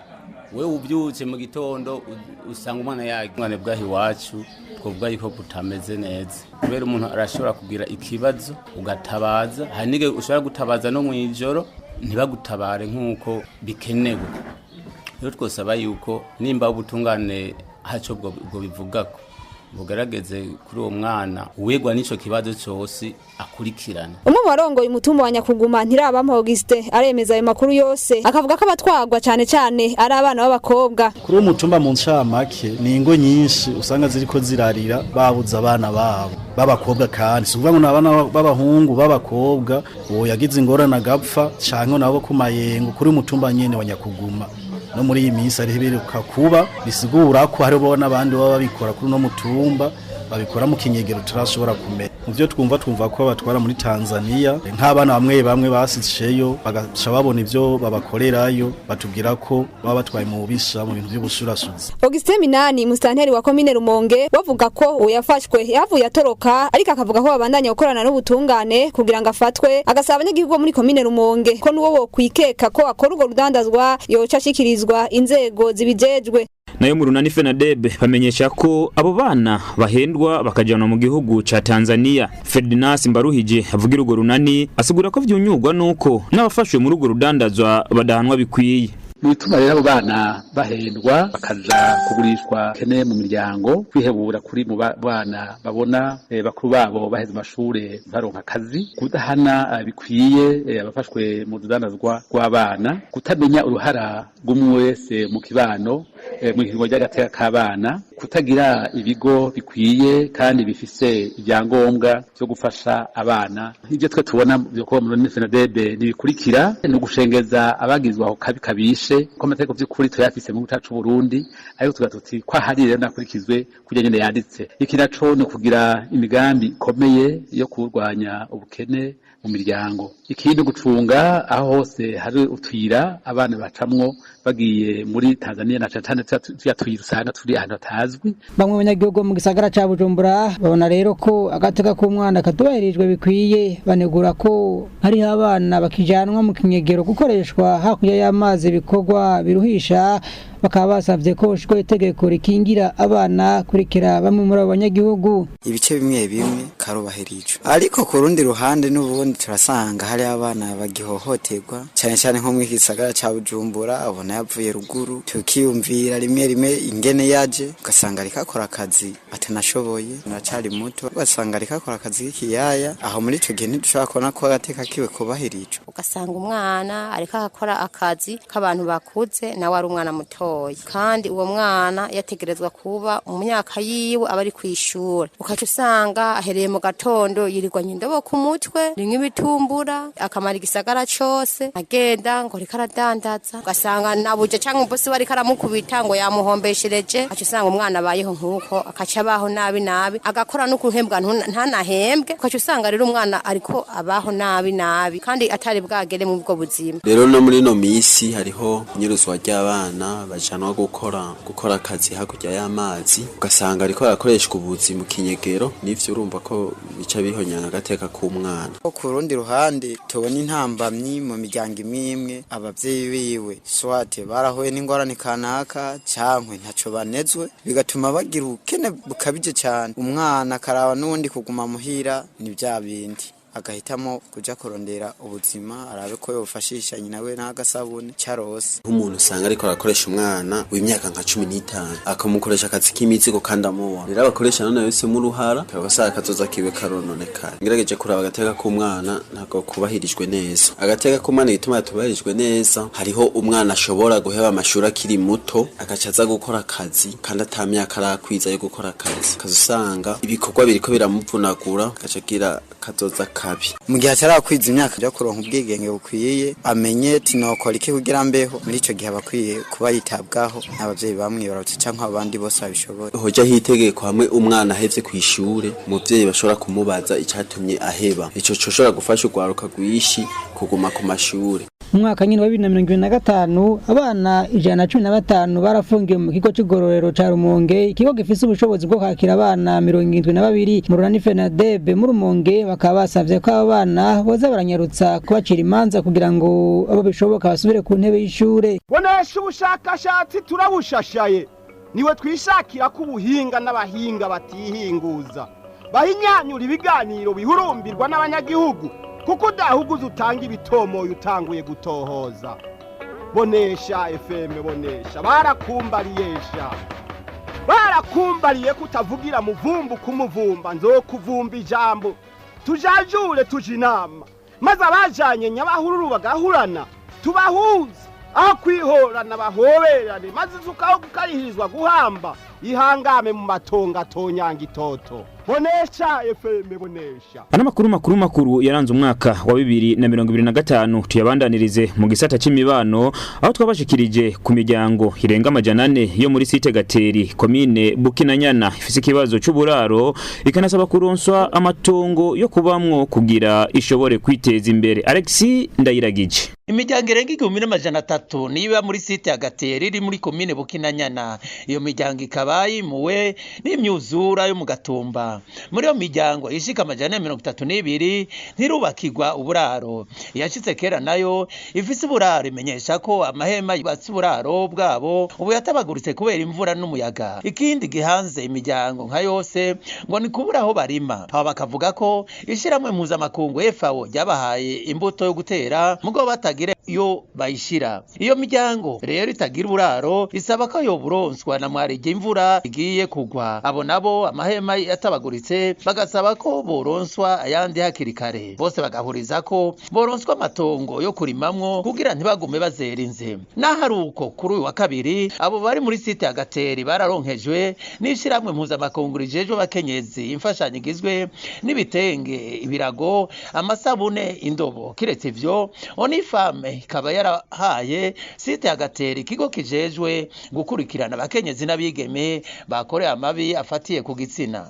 Wewe ubyutse mu gitondo usanga umwana yagiye. Umwana bwaho iwacu twovuga yuko butameze neza, kubera umuntu arashobora kugira ikibazo ugatabaza, hari n'igihe ushobora gutabaza no mw'ijoro ntibagutabare nk'uko bikenewe. Rero twosaba yuko nimba ubutungane haco bwo bivugako, Bugarageze kuri uwo mwana uwegwa n'ico kibazo cose akurikirana. Umwe mu barongoye umutumba wa Nyakuguma, Ntirabampa Auguste, aremeza ayo makuru yose, akavuga ko abatwagwa cane cane ari abana b'abakobwa. Kuri uwo mutumba, mu ncamake, ni ingo nyinshi usanga ziriko zirarira babuze abana babo b'abakobwa, kandi si ukuvuga ngo ni abana b'abahungu, b'abakobwa. Uwo yagize ingorane agapfa canke nabo ku mayengo kuri uyu mutumba nyene wa Nyakuguma, no muri iyi minsi hariho ibiruka kuba, bisigura ko hariho n'abandi baba babikora kuri uno mutumba, babikora mu kinyegero turashobora kumenya. Mu byo twumva, twumva ko batwara muri Tanzania nk'abana bamwe bamwe basisheyo, bagaca babona ibyo babakorerayo, batubwira ko baba batwaye mu bubisha, mu bintu by'ubushurashuzi. Augustin Minani, musitanteri wa komine Rumonge, bavuga ko uwo yafashwe yavuye atoroka, ariko akavuga ko babandanya gukorana n'ubutungane kugira ngo afatwe, agasaba abanyagihugu bo muri komine Rumonge ko n'uwo bokwikeka ko akora urwo rudandazwa yoca ashikirizwa inzego zibijejwe. Nayo mu runani FENADEB bamenyesha ko abo bana bahendwa bakajanwa mu gihugu ca Tanzania. Ferdinand Mbaruhije avugira urwo runani asigura ko vyunyurwa nuko n'abafashwe muri urwo rudandazwa badahanwa bikwiye. Mu bituma rero abo bana bahendwa bakaja kugurishwa kene mu miryango, kwihebura kuri mu bana babona bakuru babo baheze amashure baronka akazi, kudahana bikwiye abafashwe mu rudandazwa rw'abana, kutamenya uruhara rw'umwe wese mu kibano mu ihiganwa ry'agateka k'abana, kutagira ibigo bikwiye kandi bifise ibyangombwa byo gufasha abana. Ibyo twe tubona byo kuba muri FENADEB nibikurikira: ni ugushengeza abagizwe aho kabi kabishe, ko amategeko by'ukuri tuyafise mu gihugu cacu Burundi, ariko tugavuga tuti ko ahari rero nakurikizwe kurya nyene yanditse. Iki naco ni ukugira imigambi ikomeye yo kurwanya ubukene mu miryango. Ikindi, gucunga aho hose hari utuyira abana bacamwo bagiye muri Tanzania, na cane cane tuya tuyira usanga turi ahantu hatazwi. Bamwe mu banyagihugu bo mu gisagara ca Bujumbura babona rero ko agateka k'umwana katubahirijwe bikwiye, banegura ko hariho abana bakijanwa mu kinyegero gukoreshwa hakurya y'amazi ibikorwa biruhisha, bakaba basavye ko hoshirwaho itegeko rikingira abana. Kurikira bamwe muri abo banyagihugu. Ibice bimwe bimwe karubahirijwe, ariko ku rundi ruhande n'ubundi turasanga hari abana bagihohoterwa, cyane cyane nko mu gisagara ca Bujumbura. Abona yavuye ruguru, tukiyumvira rimwe rimwe ingene yaje, ugasanga ariko akora akazi atanashoboye, aracari muto, ugasanga ariko akora akazi k'ikiyaya. Aho muri ico gihe ntidushobora kubona ko agateka kiwe kubahirijwe. Ugasanga umwana ariko akora akazi k'abantu bakuze, nawe ari umwana mutoya, kandi uwo mwana yategerezwa kuba mu myaka yiwe aba ari kw'ishure. Ukaca usanga ahereye mu gatondo yirirwanya indobo ku mutwe rimwe ibitumbura, akamara igisagara cose agenda ngo ariko aradandaza, ugasanga nabuje canke umubosi we ariko aramukubita ngo yamuhombeshereje. Aca usanga umwana abayeho nk'uko, akaca abaho nabi nabi, agakora no guhembwa ntanahembwe. Ukaca usanga rero umwana ariko abaho nabi nabi kandi atari bwagere mu bwo buzima. Rero no muri ino misi hariho inyuruzwa ry'abana bajanwa gukora akazi hakurya y'amazi, ugasanga ariko arakoreshwa ubuzi mu kinyegero. N'ivyo urumva ko bica bihonyanga agateka k'umwana. Ku rundi ruhande tubona intambamyi mu miryango imwe imwe, abavyeyi biwe swate barahuye n'ingorane kanaka cankwe ntaco banezwe, bigatuma bagira ubukene bukabije cane. Umwana akaraba n'uwundi kuguma muhira ni vya bindi, agahitamo kuja kurondera ubuzima, arabe ko yofashisha nyina we n'agasabune carose. Nk'umuntu usanga ariko arakoresha umwana w'imyaka nka 15, akamukoresha akazi k'imizigo kandi amubona. Rero abakoresha none bisemwo uruhara, ugasanga akazoza kiwe karononekara. Ngerageje kuraba, agateka k'umwana ntabwo kubahirijwe neza. Agateka k'umwana, igituma yatubahirijwe neza, hariho umwana ashobora guheba amashuri akiri muto, agaca aza gukora akazi kandi ata myaka arakwiza yo gukora akazi, akaza usanga ibikorwa biriko biramuvunagura, agaca agira kazoza kabi. Mu gihe atarakwiza imyaka yo kuronka ubwigenge bukwiye, amenye ati nokora iki kugira mbeho, muri ico gihe aba akwiye kuba yitabwaho n'abavyeyi bamwibarutse canke abandi bose babishoboye. Hojaho itegeko hamwe umwana ahevye kw'ishure, umuvyeyi bashobora kumubaza icatumye aheba. Ico coshobora gufasha urwaruka rwishi kuguma ku mashure. Mu mwaka nyine wa 2025, abana 115 barafungiwe mu kigo c'igororero ca Rumonge, ikigo gifise ubushobozi bwo kwakira abana 72. Mu runani FENADEB mu Rumonge bakaba basavye ko abo bana boza baranyarutsa kubacira imanza kugira ngo abo bishoboka basubire ku ntebe y'ishure. Bonesha ubushakashatsi turabushashaye, niwe twishakira ko ubuhinga n'abahinga batihinguza bahinyanyura ibiganiro bihurumbirwa n'abanyagihugu, kuko udahuguza utanga ibitomoye utanguye gutohoza. Bonesha FM, bonesha barakumbariyesha. Barakumbariye kutavugira muvumbu kumuvumba, nzokuvumba ijambo. Tujajure tuje inama, maze abajanye nyabahururu bagahurana, tubahuze aho kwihorana bahoberane, maze isukaho gukarihirizwa guhamba ihangame mu matonga tonyanga itoto. Bonesha FM, bonesha. Ano makuru yaranze umwaka wa 2025 tuyabandanirize mu gisata c'imibano, aho twabashikirije ku miryango irenga 400 yo muri site Gateri, komine Bukinanyana, ifise ikibazo c'uburaro, ikanasaba kuronswa amatongo yo kubamwo kugira ishobore kwiteza imbere. Alexis Ndayiragije. Imiryango irenga 1300 niba muri site ya Gateri iri muri komine Bukinanyana. Iyo miryango ikaba yimuwe n'imyuzura yo mu Gatumba. Muri iyo miryango ishika 432 ntirubakirwa uburaro. Yashitse kera nayo ifise uburaro, imenyesha ko amahema yubatse uburaro bwabo ubu yatabaguritse kubera imvura n'umuyaga. Ikindi gihanze imiryango nka yose ngo ni kubura aho barima. Aba bakavuga ko ishiramwe mpuzamakungu FAO ryabahaye imbuto yo gutera mugo batagira iyo bayishira. Iyo miryango rero itagira uburaro isaba ko yo buronswa na mwarije imvura igiye kugwa. Abo nabo amahema yatabaguritse bagasaba ko boronswa ayandi hakiri kare. Bose bagahuriza ko boronswa amatongo yo kurimamwo kugira ntibagume bazerinze. Nahari uko kuri uyu wa kabiri abo bari muri site ya Gateri bararonkejwe n'ishiramwe mpuzamakungu rijejwe abakenyezi imfashanyo igizwe n'ibitenge, ibirago, amasabune, indobo. Kiretse ivyo, Onifame ikaba yarahaye site ya Gateri ikigo kijejwe gukurikirana abakenyezi n'abigeme bakoreye amabi afatiye ku gitsina.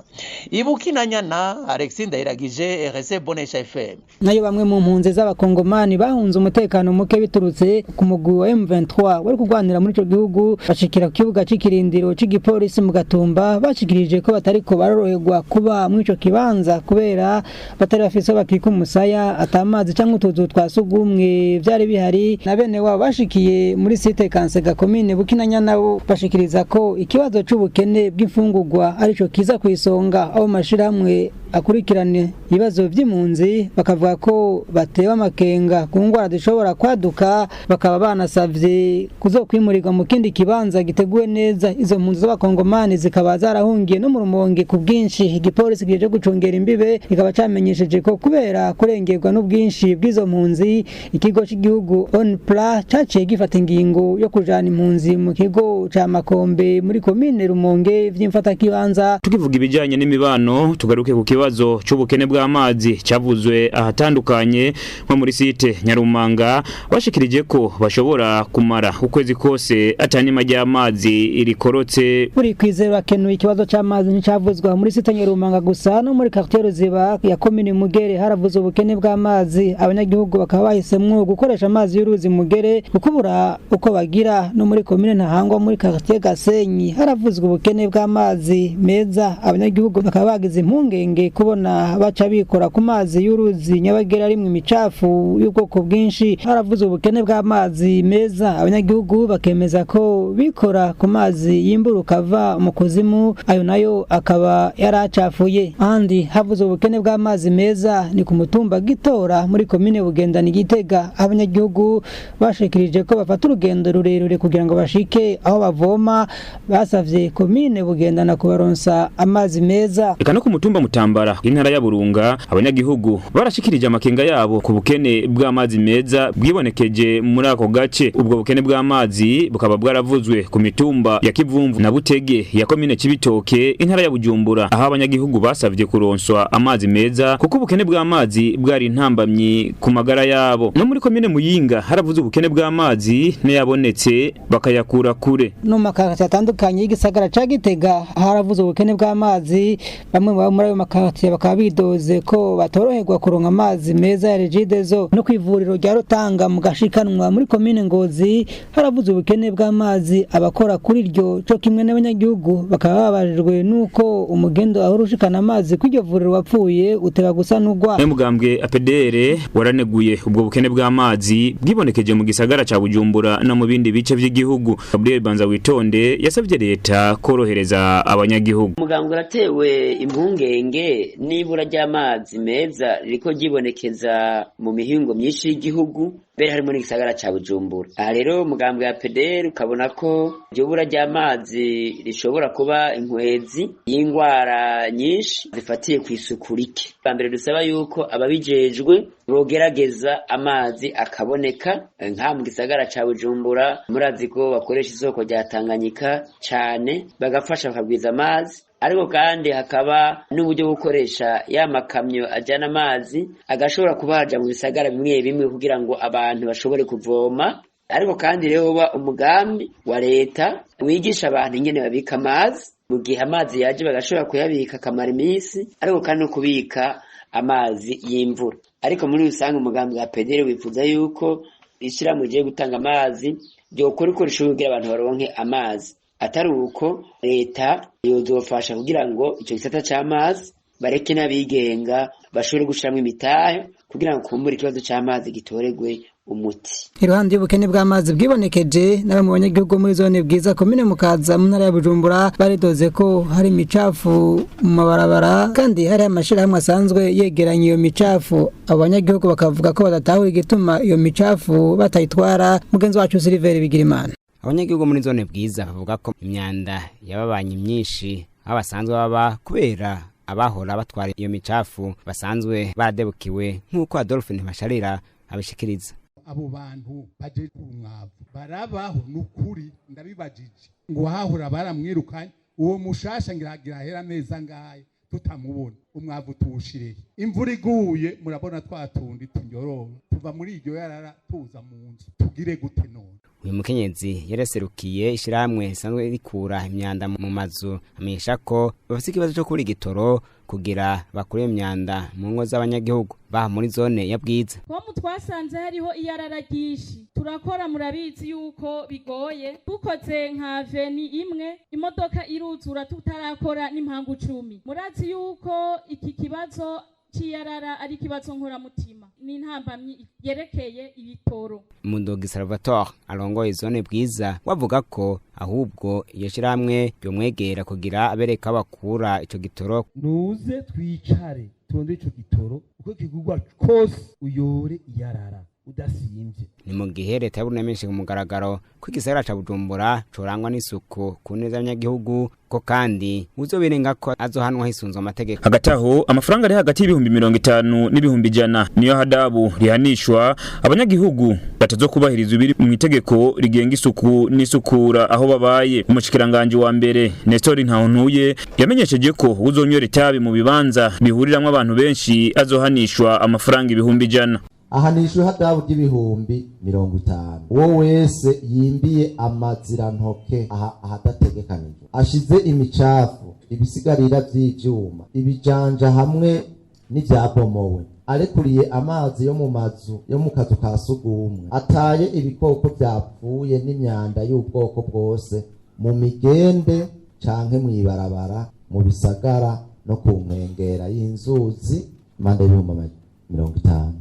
Ibukinanyana, Alexis Ndayiragije, RC Bonesha FM. Nayo bamwe mu mpunzi z'abakongomani bahunze umutekano muke biturutse ku mugwi wa M23 wari kugwanira muri ico gihugu, bashikira ku kibuga c'ikirindiro c'igipolisi mu Gatumba, bashikirije ko batariko baroroherwa kuba muri ico kibanza kubera batari bafise aho bakika umusaya, atamazi canke utuzu twa sugumwe vyari bihari. Na bene wabo bashikiye muri site Kansega komine Bukinanyana nabo bashikiriza ko ikibazo c'ubukene bw'imfungurwa arico kiza kwisonga, aho mashirahamwe akurikirane ibibazo by'impunzi bakavuga ko batewe amakenga ku ngwara zishobora kwaduka, bakaba banasavye kuzokwimurirwa mu kindi kibanza giteguwe neza. Izo mpunzi z'abakongomani zikaba zarahungiye no mu Rumonge ku bwinshi. Igipolisi kijeje gucungera imbibe kikaba camenyesheje ko kubera kurengerwa n'ubwinshi bw'izo mpunzi, ikigo cy'igihugu ONPRA caciye gifata ingingo yo kujana impunzi mu kigo ca Makombe muri komine Rumonge vy'imfatakibanza. Tukivuga ibijanye n'imibano, tugaruke ku kibazo c'ubukene bw'amazi cavuzwe ahatandukanye nko muri site Nyarumanga, bashikirije ko bashobora kumara ukwezi kose atanima ry'amazi rikorotse. Uri kwizera kenuye ikibazo c'amazi nticavuzwe muri site Nyarumanga gusa, no muri quartier Ruziba ya komine Mugere haravuze ubukene bw'amazi. Abanyagihugu bakaba bahisemwo gukoresha amazi y'uruzi Mugere kukubura uko bagira. No muri komine Ntahangwa muri quartier Gasenyi haravuzwe ubukene bw'amazi meza, abanyagihugu bakaba bagize impungenge kubona baca bikora ku mazi y'uruzi Nyabagera rimwe imicafu y'ubwoko bwinshi. Haravuze ubukene bw'amazi meza, abanyagihugu bakemeza ko bikora ku mazi y'imburuka ava mu kuzimu, ayo nayo akaba yaracafuye. Ahandi havuze ubukene bw'amazi meza ni ku mutumba Gitora muri komine Bugendana Gitega, abanyagihugu bashikirije ko bafata urugendo rurerure kugira ngo bashike aho bavoma. Basavye komine Bugendana kubaronsa amazi meza. Eka no ku mutumba Mutambara intara ya Burunga, abanyagihugu barashikirije amakenga yabo ku bukene bw'amazi meza bwibonekeje muri ako gace. Ubwo bukene bw'amazi bukaba bwaravuzwe ku mitumba ya Kivumvu na Butege ya komine Cibitoke intara ya Bujumbura, aho abanyagihugu basavye kuronswa amazi meza kuko ubukene bw'amazi bwari intambamyi ku magara yabo. No muri komine Muyinga haravuzwe ubukene bw'amazi n'yabonetse bakayakura kure. No makarate atandukanye y'igisagara ca Gitega haravuzwe ubukene bw'amazi, bamwe muri ayo makarate bakaba bidoze ko batoroherwa kuronka amazi meza ya Regideso. No kwivuriro rya Rutanga mu gashikanwa muri komine Ngozi haravuze ubukene bw'amazi, abakora kuri iryo co kimwe n'abanyagihugu bakaba babajijwe nuko umugendo aho rushikana amazi kw'iryo vuriro wapfuye uteba gusa n'ugwa. Mugambwe APDR waraneguye ubwo bukene bw'amazi bwibonekeje mu gisagara ca Bujumbura no mu bindi bice by'igihugu. Gabriel Banza Witonde yasavye leta korohereza abanyagihugu. Mugambwe uratewe impungenge n'ibura ry'amazi meza ririko ryibonekeza mu mihingo myinshi y'igihugu. Mbere harimo n'igisagara ca Bujumbura. Aha rero umugambwe wa PDR ukabona ko iryo bura ry'amazi rishobora kuba inkwezi y'ingwara nyinshi zifatiye ku isuku rike. Bwa mbere dusaba yuko ababijejwe bogerageza amazi akaboneka nka mu gisagara ca Bujumbura, murazi ko bakoresha isoko rya Tanganyika cane, bagafasha bakagwiza amazi, ariko kandi hakaba n'uburyo bwo gukoresha ya makamyo ajyana amazi agashobora kubaja mu bisagara bimwe bimwe kugira ngo abantu bashobore kuvoma. Ariko kandi rero uba umugambi wa leta wigisha abantu ingene babika amazi mu gihe amazi yaje, bagashobora kuyabika akamara iminsi, ariko kandi no kubika amazi y'imvura. Ariko muri rusange umugambi wa PDR wifuza yuko ishyirahamwe rigiye gutanga amazi ryokora uko rishoboye kugira abantu baronke amazi, atari uko leta yozofasha kugira ngo icyo gisata c'amazi bareke n'abigenga bashobore gushiramwo imitahe kugira ngo kumbure ikibazo c'amazi gitoregwe umuti. Iruhande y'ubukene bw'amazi bwibonekeje, na bamwe mu banyagihugu muri zone Bwiza, komine Mukaza, mu ntara ya Bujumbura, baridoze ko hari imicafu mu mabarabara kandi hari amashirahamwe asanzwe yegeranya iyo micafu. Abo banyagihugu bakavuga ko badatahura igituma iyo micafu batayitwara. Mugenzi wacu Silver Bigirimana. Abanyagihugu muri zone Bwiza bavuga ko imyanda yababanye myinshi aho basanzwe baba, kubera abahora batwara iyo micafu basanzwe baradebukiwe, nk'uko Adolphe Ntibasharira abishikiriza. Abo bantu baje umwavu barabaho nukuri, ndabibajije ngo hahora baramwirukanye, uwo mushasha ngira hera neza ngaye tutamubona. Umwavu tuwushireye, imvura iguye murabona twatundi tunyororo tuva muri iryo yarara tuza mu nzu, tugire gute none? Uyu mukenyezi yareserukiye ishyirahamwe risanzwe rikura imyanda mu mazu, amenyesha ko bafite ikibazo cyo kubura igitoro kugira bakure imyanda mu ngo z'abanyagihugu baha muri zone ya Bwiza. Ko twasanze hariho iyarara ryinshi, turakora, murabizi yuko bigoye, dukoze nka veni imwe imodoka iruzura tutarakora n'impangu 10. Murazi yuko iki kibazo c'iyarara ari ikibazo nkoramutima n'intambamyi yerekeye ibitoro. Mundogi Salvatore arongoye zone Bwiza wavuga ko ahubwo iyo shirahamwe ryomwegera kugira abereka bakura ico gitoro. Nuze twicare turonde ico gitoro uko kigurwa kose, uyore iyarara udasimvye. Ni mu gihe leta y'Uburundi yamenyesheje ku mugaragaro ko igisagara ca Bujumbura corangwa n'isuku ku neza y'abanyagihugu, ko kandi uzobirenga ko azohanwa hisunzwe amategeko. Hagati aho amafaranga ari hagati y'50,000 n'ibihumbi 100 niyo hadabu rihanishwa abanyagihugu batazokubahiriza ibiri mu itegeko rigenga isuku n'isukura aho babaye. Umushikiranganje wa mbere Nestor Ntahontuye yamenyesheje ko uzonywera itabi mu bibanza bihuriramwo abantu benshi azohanishwa amafaranga 100,000. Ahanishwa ihadabu ry'ibihumbi 50 uwo wese yimbiye amazirantoke aha ahadategekanijwe, ashize imicafu, ibisigarira vy'ivyuma, ibijanja hamwe n'ivyabomowe, arekuriye amazi yo mu mazu yo mu kazu ka sugumwe, ataye ibikoko vyapfuye n'imyanda y'ubwoko bwose mu migende canke mw'ibarabara mu bisagara no ku nkengera y'inzuzi, amande y'ibihumbi 50.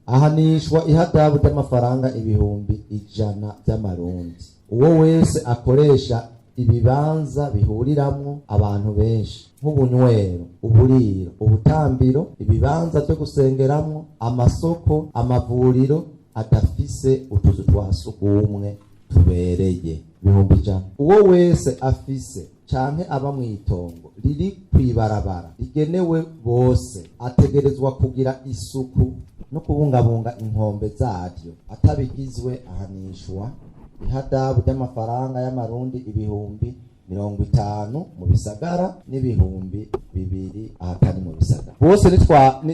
Ahanishwa ihadabu ry'amafaranga 100,000 by'amarundi uwo wese akoresha ibibanza bihuriramwo abantu benshi nk'ubunywero, uburiro, ubutambiro, ibibanza byo gusengeramwo, amasoko, amavuriro adafise utuzu twa sugumwe tubereye, 100,000. Uwo wese afise canke aba mw'itongo riri kw'ibarabara rigenewe bose ategerezwa kugira isuku no kubungabunga inkombe zaryo, atabigizwe ahanishwa ihadabu ry'amafaranga y'amarundi 50,000 mu bisagara n'2,000 ahatari mu bisagara. Bose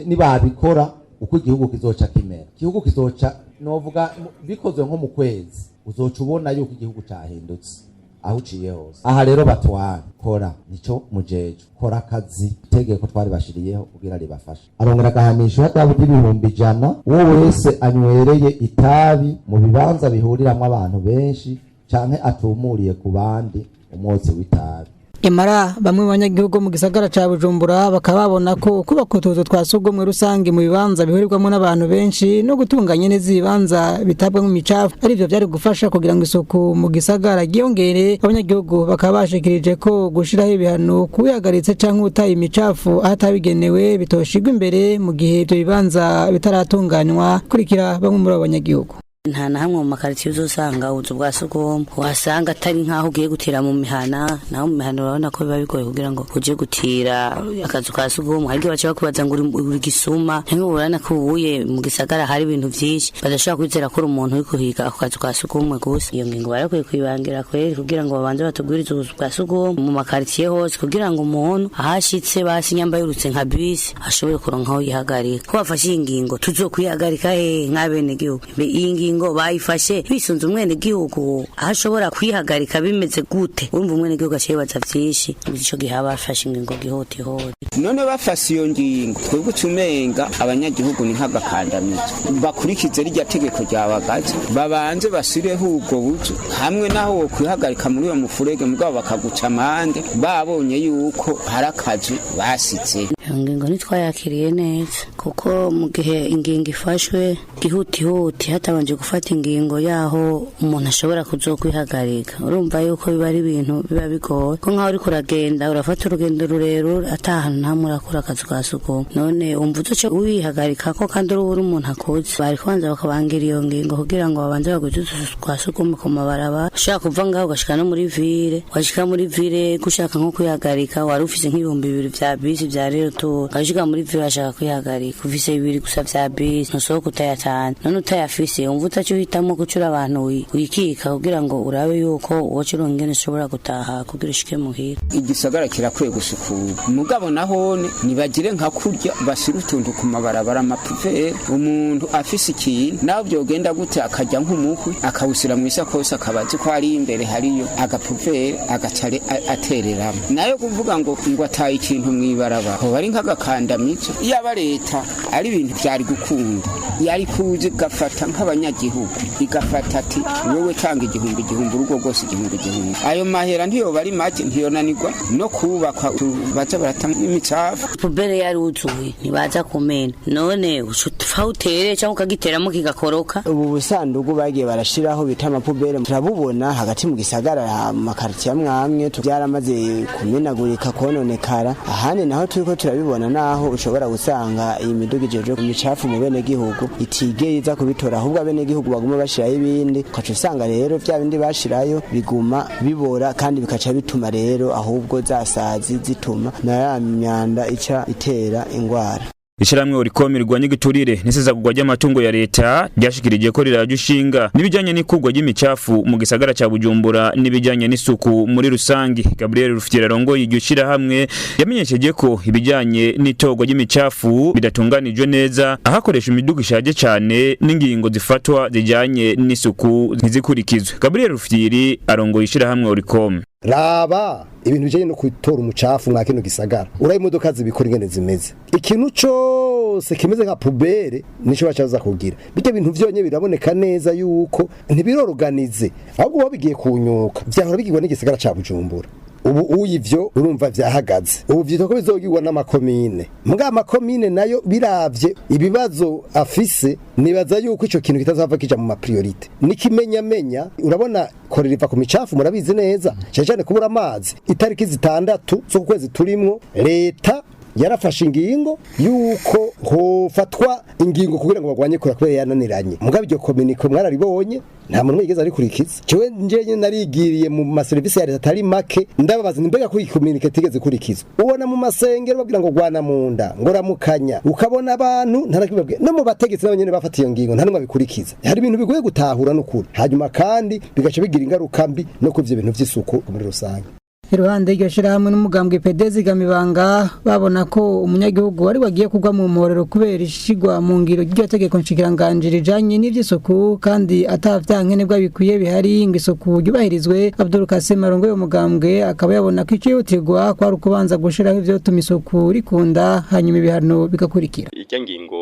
nibabikora uko igihugu kizoca kimera, igihugu kizoca novuga bikozwe nko mu kwezi uzoca ubona yuko igihugu cahindutse aho uciye hose. Aha rero batwara kora nico mujeje kora akazi, itegeko twari bashiriyeho kugira ribafashe. Arongera agahanisha ihadabu ry'ibihumbi 100 uwo wese anywereye itabi mu bibanza bihuriramwo abantu benshi canke atumuriye ku bandi umwotsi w'itabi. Imara bamwe mu banyagihugu mu gisagara ca Bujumbura bakaba babona ko kubaka utuzu twa sugumwe rusange mu bibanza bihurirwamo n'abantu benshi no gutunganya neza ibibanza bitabwamo imicafu arivyo vyari gufasha kugira ngo isuku mu gisagara ryiyongere. Abanyagihugu bakaba bashikirije ko gushiraho ibihano kuwihagaritse canke utaye imicafu ahatabigenewe bitoshirwa imbere mu gihe ivyo bibanza bitaratunganywa. Kurikira bamwe muri abo banyagihugu. Nta na hamwe mu makaritsiye uzosanga ubuzu bwa sugumwe, uhasanga atari nk'aho ugiye gutira mu mihana. Naho mu mihana urabona ko biba bigoye kugira ngo uje gutira akazu ka sugumwe. Hari igihe baca bakubaza ngo uri gisuma. Urabona ko ubuye mu gisagara hari ibintu vyinshi badashobora kwizera ko uri umuntu uri kuhiga ako kazu ka sugumwe gusa. Iyo ngingo barakwiye kuyibangira kweri, kugira ngo babanze batubwirize ubuzu bwa sugumwe mu makaritsiye hose, kugira ngo umuntu ahashitse basi nyamba yurutse nka bisi ashobore kuronka aho yihagarika. Ko bafashe iyi ngingo, tuzokwihagarika hehe nk'abenegihugu? Iyi ngingo bayifashe bisunze umwenegihugu aho ashobora kwihagarika bimeze gute? Urumva umwenegihugu aciye yibaza vyinshi. Ico gihe bafashe ingingo gihotihoti. None bafashe iyo ngingo, twebwe ucumenga abanyagihugu ni nk'agakandamizo. Bakurikize rirya tegeko ryabagaza, babanze basireho ubwo buzu, hamwe naho wokwihagarika muri uyo mufurege, mugabo bakaguca amande babonye yuko hari akazu basitse. Iyo ngingo ntitwayakiriye neza, kuko mu gihe ingingo ifashwe gihutihuti hatabanje gufata ingingo yaho umuntu ashobora kuzokwihagarika, urumva yuko biba ari ibintu biba bigoye, ko nkaho uriko uragenda urafata urugendo rurerure atahantu ntamwe urakura akazu ka sugumwe. None umva uzoca wihagarika ko kandi uri umuntu akuze? Bari kubanza bakabangira iyo ngingo kugira ngo babanze baguze utuzu twa sugumwe ku mabarabara. Ushaka kuva ngaho ugashika no muri ville, washika muri ville gushaka nko kwihagarika, wari ufise nk'ibihumbi 2 vya bisi vya rero tu, ugashika muri ville washaka kwihagarika ufise 2 gusa vya bisi, ntusohoka utayatana. None utayafise umva utaco uhitamwo gucura abantu wikika kugira ngo urabe yuko woca uronka ingene ushobora gutaha kugira ushike muhira. Igisagara kirakwiye gusukura, mugabo nahone nibagire nka kurya basira utuntu ku mabarabara, amapuveri. Umuntu afise ikintu naho vyogenda gute, akajya nk'umukwi akawusira mu isakosi, akaba azi ko hari imbere hariyo agapuveri, agaca atereramo. Nayo kuvuga ngo ataye ikintu mw'ibarabara hoba ari nk'agakandamizo. Iyaba leta ari ibintu vyari gukunda, yari kuza igafata nk'abanyagihugu, igafata ati wewe tanga 1000 1000, urugo rwose 1000 1000. Ayo mahera ntiyoba ari make, ntiyonanirwa no kubakwa baza barata imicafu. Pubere yaruzuye ntibaza kumena, none uca utere cyangwa ukagiteramo kigakoroka. Ubu busandugu bagiye barashiraho bita amapubere turabubona hagati mu gisagara, mu makaritsiye amwe byaramaze kumenagurika, kononekara. Ahandi naho turiko turabibona, naho ushobora gusanga iyi miduga ijejwe imicafu mu benegihugu itigeye iza kubitora, ahubwo abenegihugu baguma bashirayo ibindi, ukaca usanga rero vya bindi bashirayo biguma bibora, kandi bikaca bituma rero ahubwo zasazi zituma na ya myanda ica itera ingwara. Ishiramwe Oricom rirwanya igiturire n'isesagurwa ry'amatungo ya leta ryashikirije ko riraje ushinga n'ibijanye n'ikugwa ry'imicafu mu gisagara ca Bujumbura n'ibijanye n'isuku muri rusangi. Gabriel Rufyiri arongoye iryo shirahamwe yamenyesheje ko ibijanye n'itorwa ry'imicafu bidatunganijwe neza, ahakoresha imiduga ishaje cane n'ingingo zifatwa zijanye n'isuku ntizikurikizwe. Gabriel Rufyiri arongoye ishirahamwe Oricom. Raba ibintu bijanye no gutora umucafu mwa kino gisagara, uraye imodoka zibikora ingene zimeze, ikintu cose kimeze nka pubere nico bacaza kugira. Bijya bintu vyonye biraboneka neza yuko ntibiroroganize, ahubwo bo bigiye kunyuka vyahora bigirwa n'igisagara ca Bujumbura. Ubu uyivyo urumva vyahagaze, ubu vyitwa ko bizogirwa n'amakomine. Muga amakomine nayo biravye ibibazo afise, nibaza yuko ico kintu kitazava kija mu mapriorite. Nikimenyamenya urabona korera iva ku micafu, murabizi neza cyane cyane kubura amazi. Itariki 6 z'ukwezi turimwo, leta yarafashe ingingo yuko hofatwa ingingo kugira ngo bagwanye kora kubera yananiranye. Mugabe iryo kominiko mwararibonye, nta muntu yigeze arikurikiza. Jewe nje narigiriye mu maserivisi ya leta atari make, ndababaza mbega kuri kominike tigeze kurikizwa. Ubona mu masengero babwira ngo gwana munda, ngo ramukanya, ukabona abantu ntarakibabwiye. No mu bategetsi nabo nyene bafata iyo ngingo nta numwe abikurikiza. Hari ibintu bigoye gutahura n'ukuri, hanyuma kandi bigaca bigira ingaruka mbi no kuvyo bintu vy'isuku muri rusange. Iruhande iryo shirahamwe n'umugambwe PD Zigamibanga babona ko umunyagihugu wari wagiye kugwa mu mporero kubera ishigwa mu ngiro ry'iryo tegeko nshikiranganji rijanye n'ivy'isuku, kandi atavyankenerwa bikwiye bihari ngo isuku ryubahirizwe. Abdul Kasim arongoye umugambwe akaba yabona ko icihutirwa kwari ukubanza gushiraho ivyotuma isuku rikunda, hanyuma ibihano bigakurikira. Irya ngingo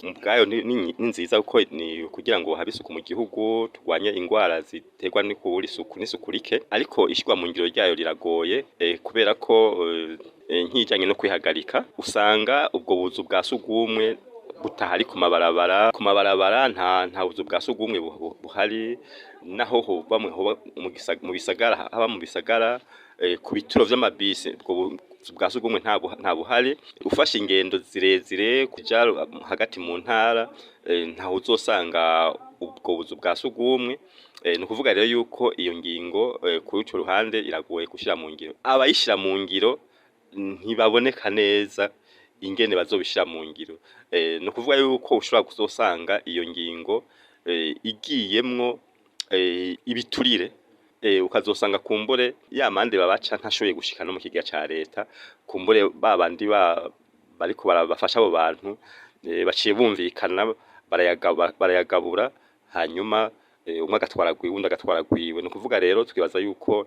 ubwayo ni nziza, kuko ni kugira ngo habe isuku mu gihugu, turwanye ingwara ziterwa no kubura isuku n'isuku rike, ariko ishigwa mu ngiro ryayo riragoye, kubera ko nk'ijanye no kwihagarika usanga ubwo buzu bwa sugumwe butahari ku mabarabara. Ku mabarabara nta buzu bwa sugumwe buhari, naho hoba mu bisagara, haba mu bisagara ku bituro vy'amabisi ubwo buzu bwa sugumwe nta buhari. Ufashe ingendo zirezire kuja hagati mu ntara, ntaho uzosanga ubwo buzu bwa sugumwe. Ni ukuvuga rero yuko iyo ngingo kuri ico ruhande iragoye gushira mu ngiro. Abayishira mu ngiro ntibaboneka neza ingene bazobishira mu ngiro. Ni ukuvuga yuko ushobora kuzosanga iyo ngingo igiyemwo ibiturire, ukazosanga kumbure ya mande babaca ntashoboye gushika no mu kiga ca leta, kumbure babandi bariko barabafasha abo bantu baciye bumvikana barayagabura, hanyuma umwe agatwara gwiwe, uwundi agatwara gwiwe. Ni ukuvuga rero twibaza yuko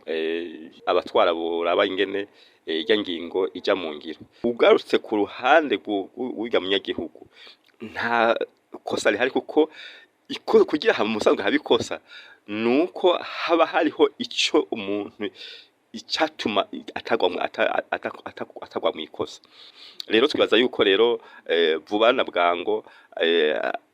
abatwara boraba ingene irya ngingo ija mu ngiro. Ugarutse ku ruhande rw'urya munyagihugu, nta kosa rihari, kuko kugira mu musanzwe haba ikosa nuko haba hariho ico umuntu icatuma atagwa mu ikosa. Rero twibaza yuko rero vuba na bwango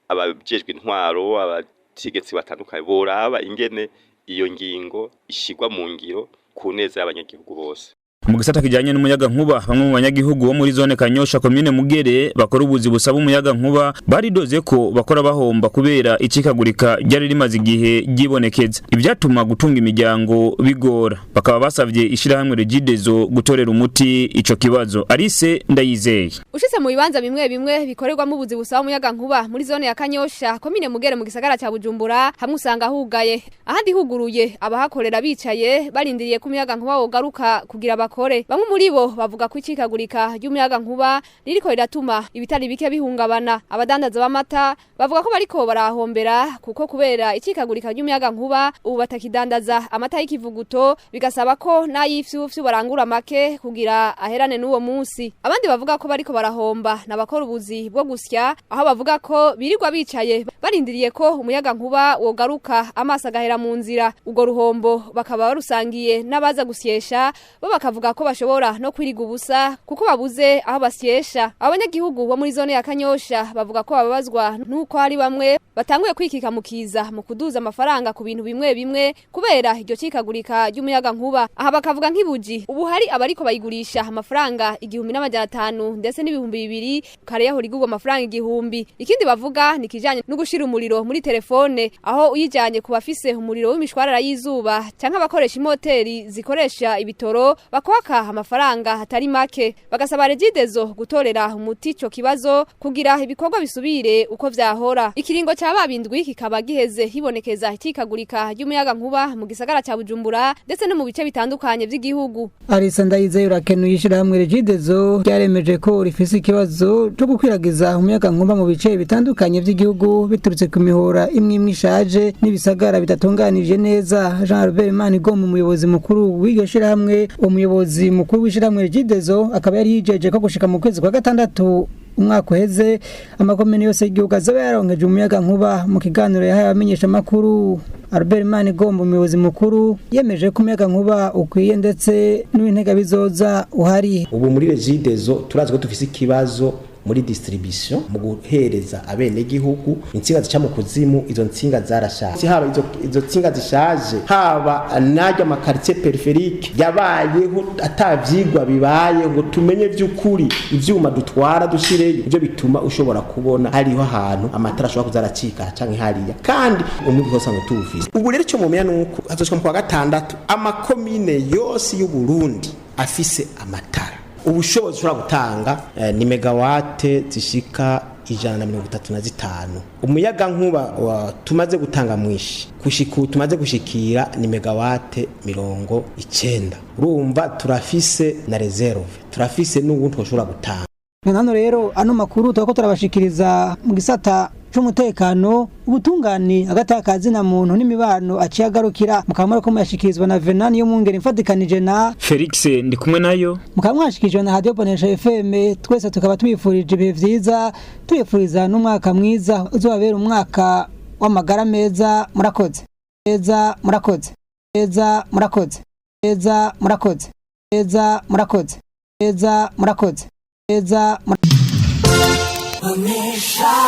abajejwe intwaro, abategetsi batandukanye boraba ingene iyo ngingo ishigwa mu ngiro ku neza y'abanyagihugu bose. Mu gisata kijanye n'umuyaga nkuba, bamwe mu banyagihugu bo muri zone Kanyosha, komine Mugere, bakora ubuzi busaba umuyaga nkuba baridoze ko bakora bahomba kubera icikagurika ryari rimaze igihe ryibonekeza, ivyatuma gutunga imiryango bigora. Bakaba basavye ishirahamwe Regideso gutorera umuti ico kibazo. Alice Ndayizeye. Ushitse mu bibanza bimwe bimwe bikorerwamo ubuzi busaba umuyaga nkuba muri zone ya Kanyosha, komine Mugere, mu gisagara ca Bujumbura, hamwe usanga hugaye, ahandi huguruye, abahakorera bicaye barindiriye ko umuyaga nkuba wogaruka kugira bakore. Bamwe muri bo bavuga ko icikagurika ry'umuyaga nkuba ririko riratuma ibitari bike bihungabana. Abadandaza b'amata bavuga ko bariko barahombera kuko kubera icikagurika ry'umuyaga nkuba ubu batakidandaza amata y'ikivuguto, bigasaba ko n'ay'ifyufyu barangura make kugira aherane n'uwo munsi. Abandi bavuga ko bariko barahomba n'abakora ubuzi bwo gusya, aho bavuga ko birirwa bicaye barindiriye ko umuyaga nkuba wogaruka, amaso agahera mu nzira. Ubwo ruhombo bakaba barusangiye n'abaza gusyesha, bo bakavuga ko bashobora no kwiriga ubusa kuko babuze aho basyesha. Abanyagihugu bo muri zone ya Kanyosha bavuga ko bababazwa nuko hari bamwe batanguye kwikika mukiza mu kuduza amafaranga ku bintu bimwe bimwe kubera iryo cikagurika ry'umuyaga nkuba. Aha bakavuga nk'ibuji ubu hari abariko bayigurisha amafaranga 1500 ndetse n'2000, kare yaho rigurwa amafaranga 1000. Ikindi bavuga ni kijanye no gushira umuriro muri telefone, aho uyijanye ku bafise umuriro w'imishwarara y'izuba canke abakoresha imoteri zikoresha ibitoro bakwaka amafaranga hatari make. Bagasaba Regideso gutorera umuti ico kibazo kugira ibikorwa bisubire uko vyahora. Ikiringo ca babindwi kikaba giheze hibonekeza icikagurika ry'umuyaga nkuba mu gisagara ca Bujumbura ndetse no mu bice bitandukanye vy'igihugu. Alice Ndayizeye urakenuye. Ishirahamwe Regideso ryaremeje ko rifise ikibazo cyo gukwiragiza umuyaga nkuba mu bice bitandukanye vy'igihugu biturutse ku mihora imwe imwe ishaje n'ibisagara bidatunganije neza. Jean Albert Manigomba, umuyobozi mukuru w'iryo shirahamwe, umuyobozi mukuru w'ishirahamwe Regideso, akaba yari yijeje ko gushika mu kwezi kwa gatandatu umwaka uheze amakomine yose y'igihugu azaba yaronkeje umuyaga nkuba. Mu kiganiro yahaye abamenyeshamakuru, Albert Manigomba, umuyobozi mukuru, yemeje ko umuyaga nkuba ukwiye ndetse n'uw'intega bizoza uhari. Ubu muri Regideso turazi ko dufise ikibazo muri distribution, mu guhereza abenegihugu intsinga zica mu kuzimu. Izo ntsinga zarashaje, haba izo ntsinga zishaje, haba n'arya ma quartier périphérique yabayeho atavyigwa bibaye ngo tumenye vy'ukuri ivyuma dutwara dushireyo. Ivyo bituma ushobora kubona hariho ahantu amatara ashobora kuzaracika canke hariya, kandi umwuga wose ngo tuwufise. Ubu rero ico mumenya nuko hazoshika mu kwa gatandatu amakomine yose y'u Burundi afise amatara. Ubushobozi ushobora gutanga ni megawate zishika 135. Umuyaga nkuba tumaze gutanga mwinshi kushiku tumaze gushikira ni megawate 90. Urumva turafise na réserve, turafise n'ubundi twashobora gutanga. Hano rero ano makuru turako turabashikiriza mu gisata c'umutekano, ubutungane, agatakazi na muntu n'imibano aciye agarukira. Mukaba ko muyashikirizwa na Venani yo mungeri mfatikanije na Felix ndi kumwe nayo. Mukaba mwashikirijwe na Radio Bonesha FM. Twese tukaba tubifurije ibihe vyiza, tubifuriza n'umwaka mwiza uzobabera umwaka w'amagara meza. Murakoze meza, murakoze meza, murakoze meza, murakoze meza, murakoze meza, murakoze meza. Bonesha.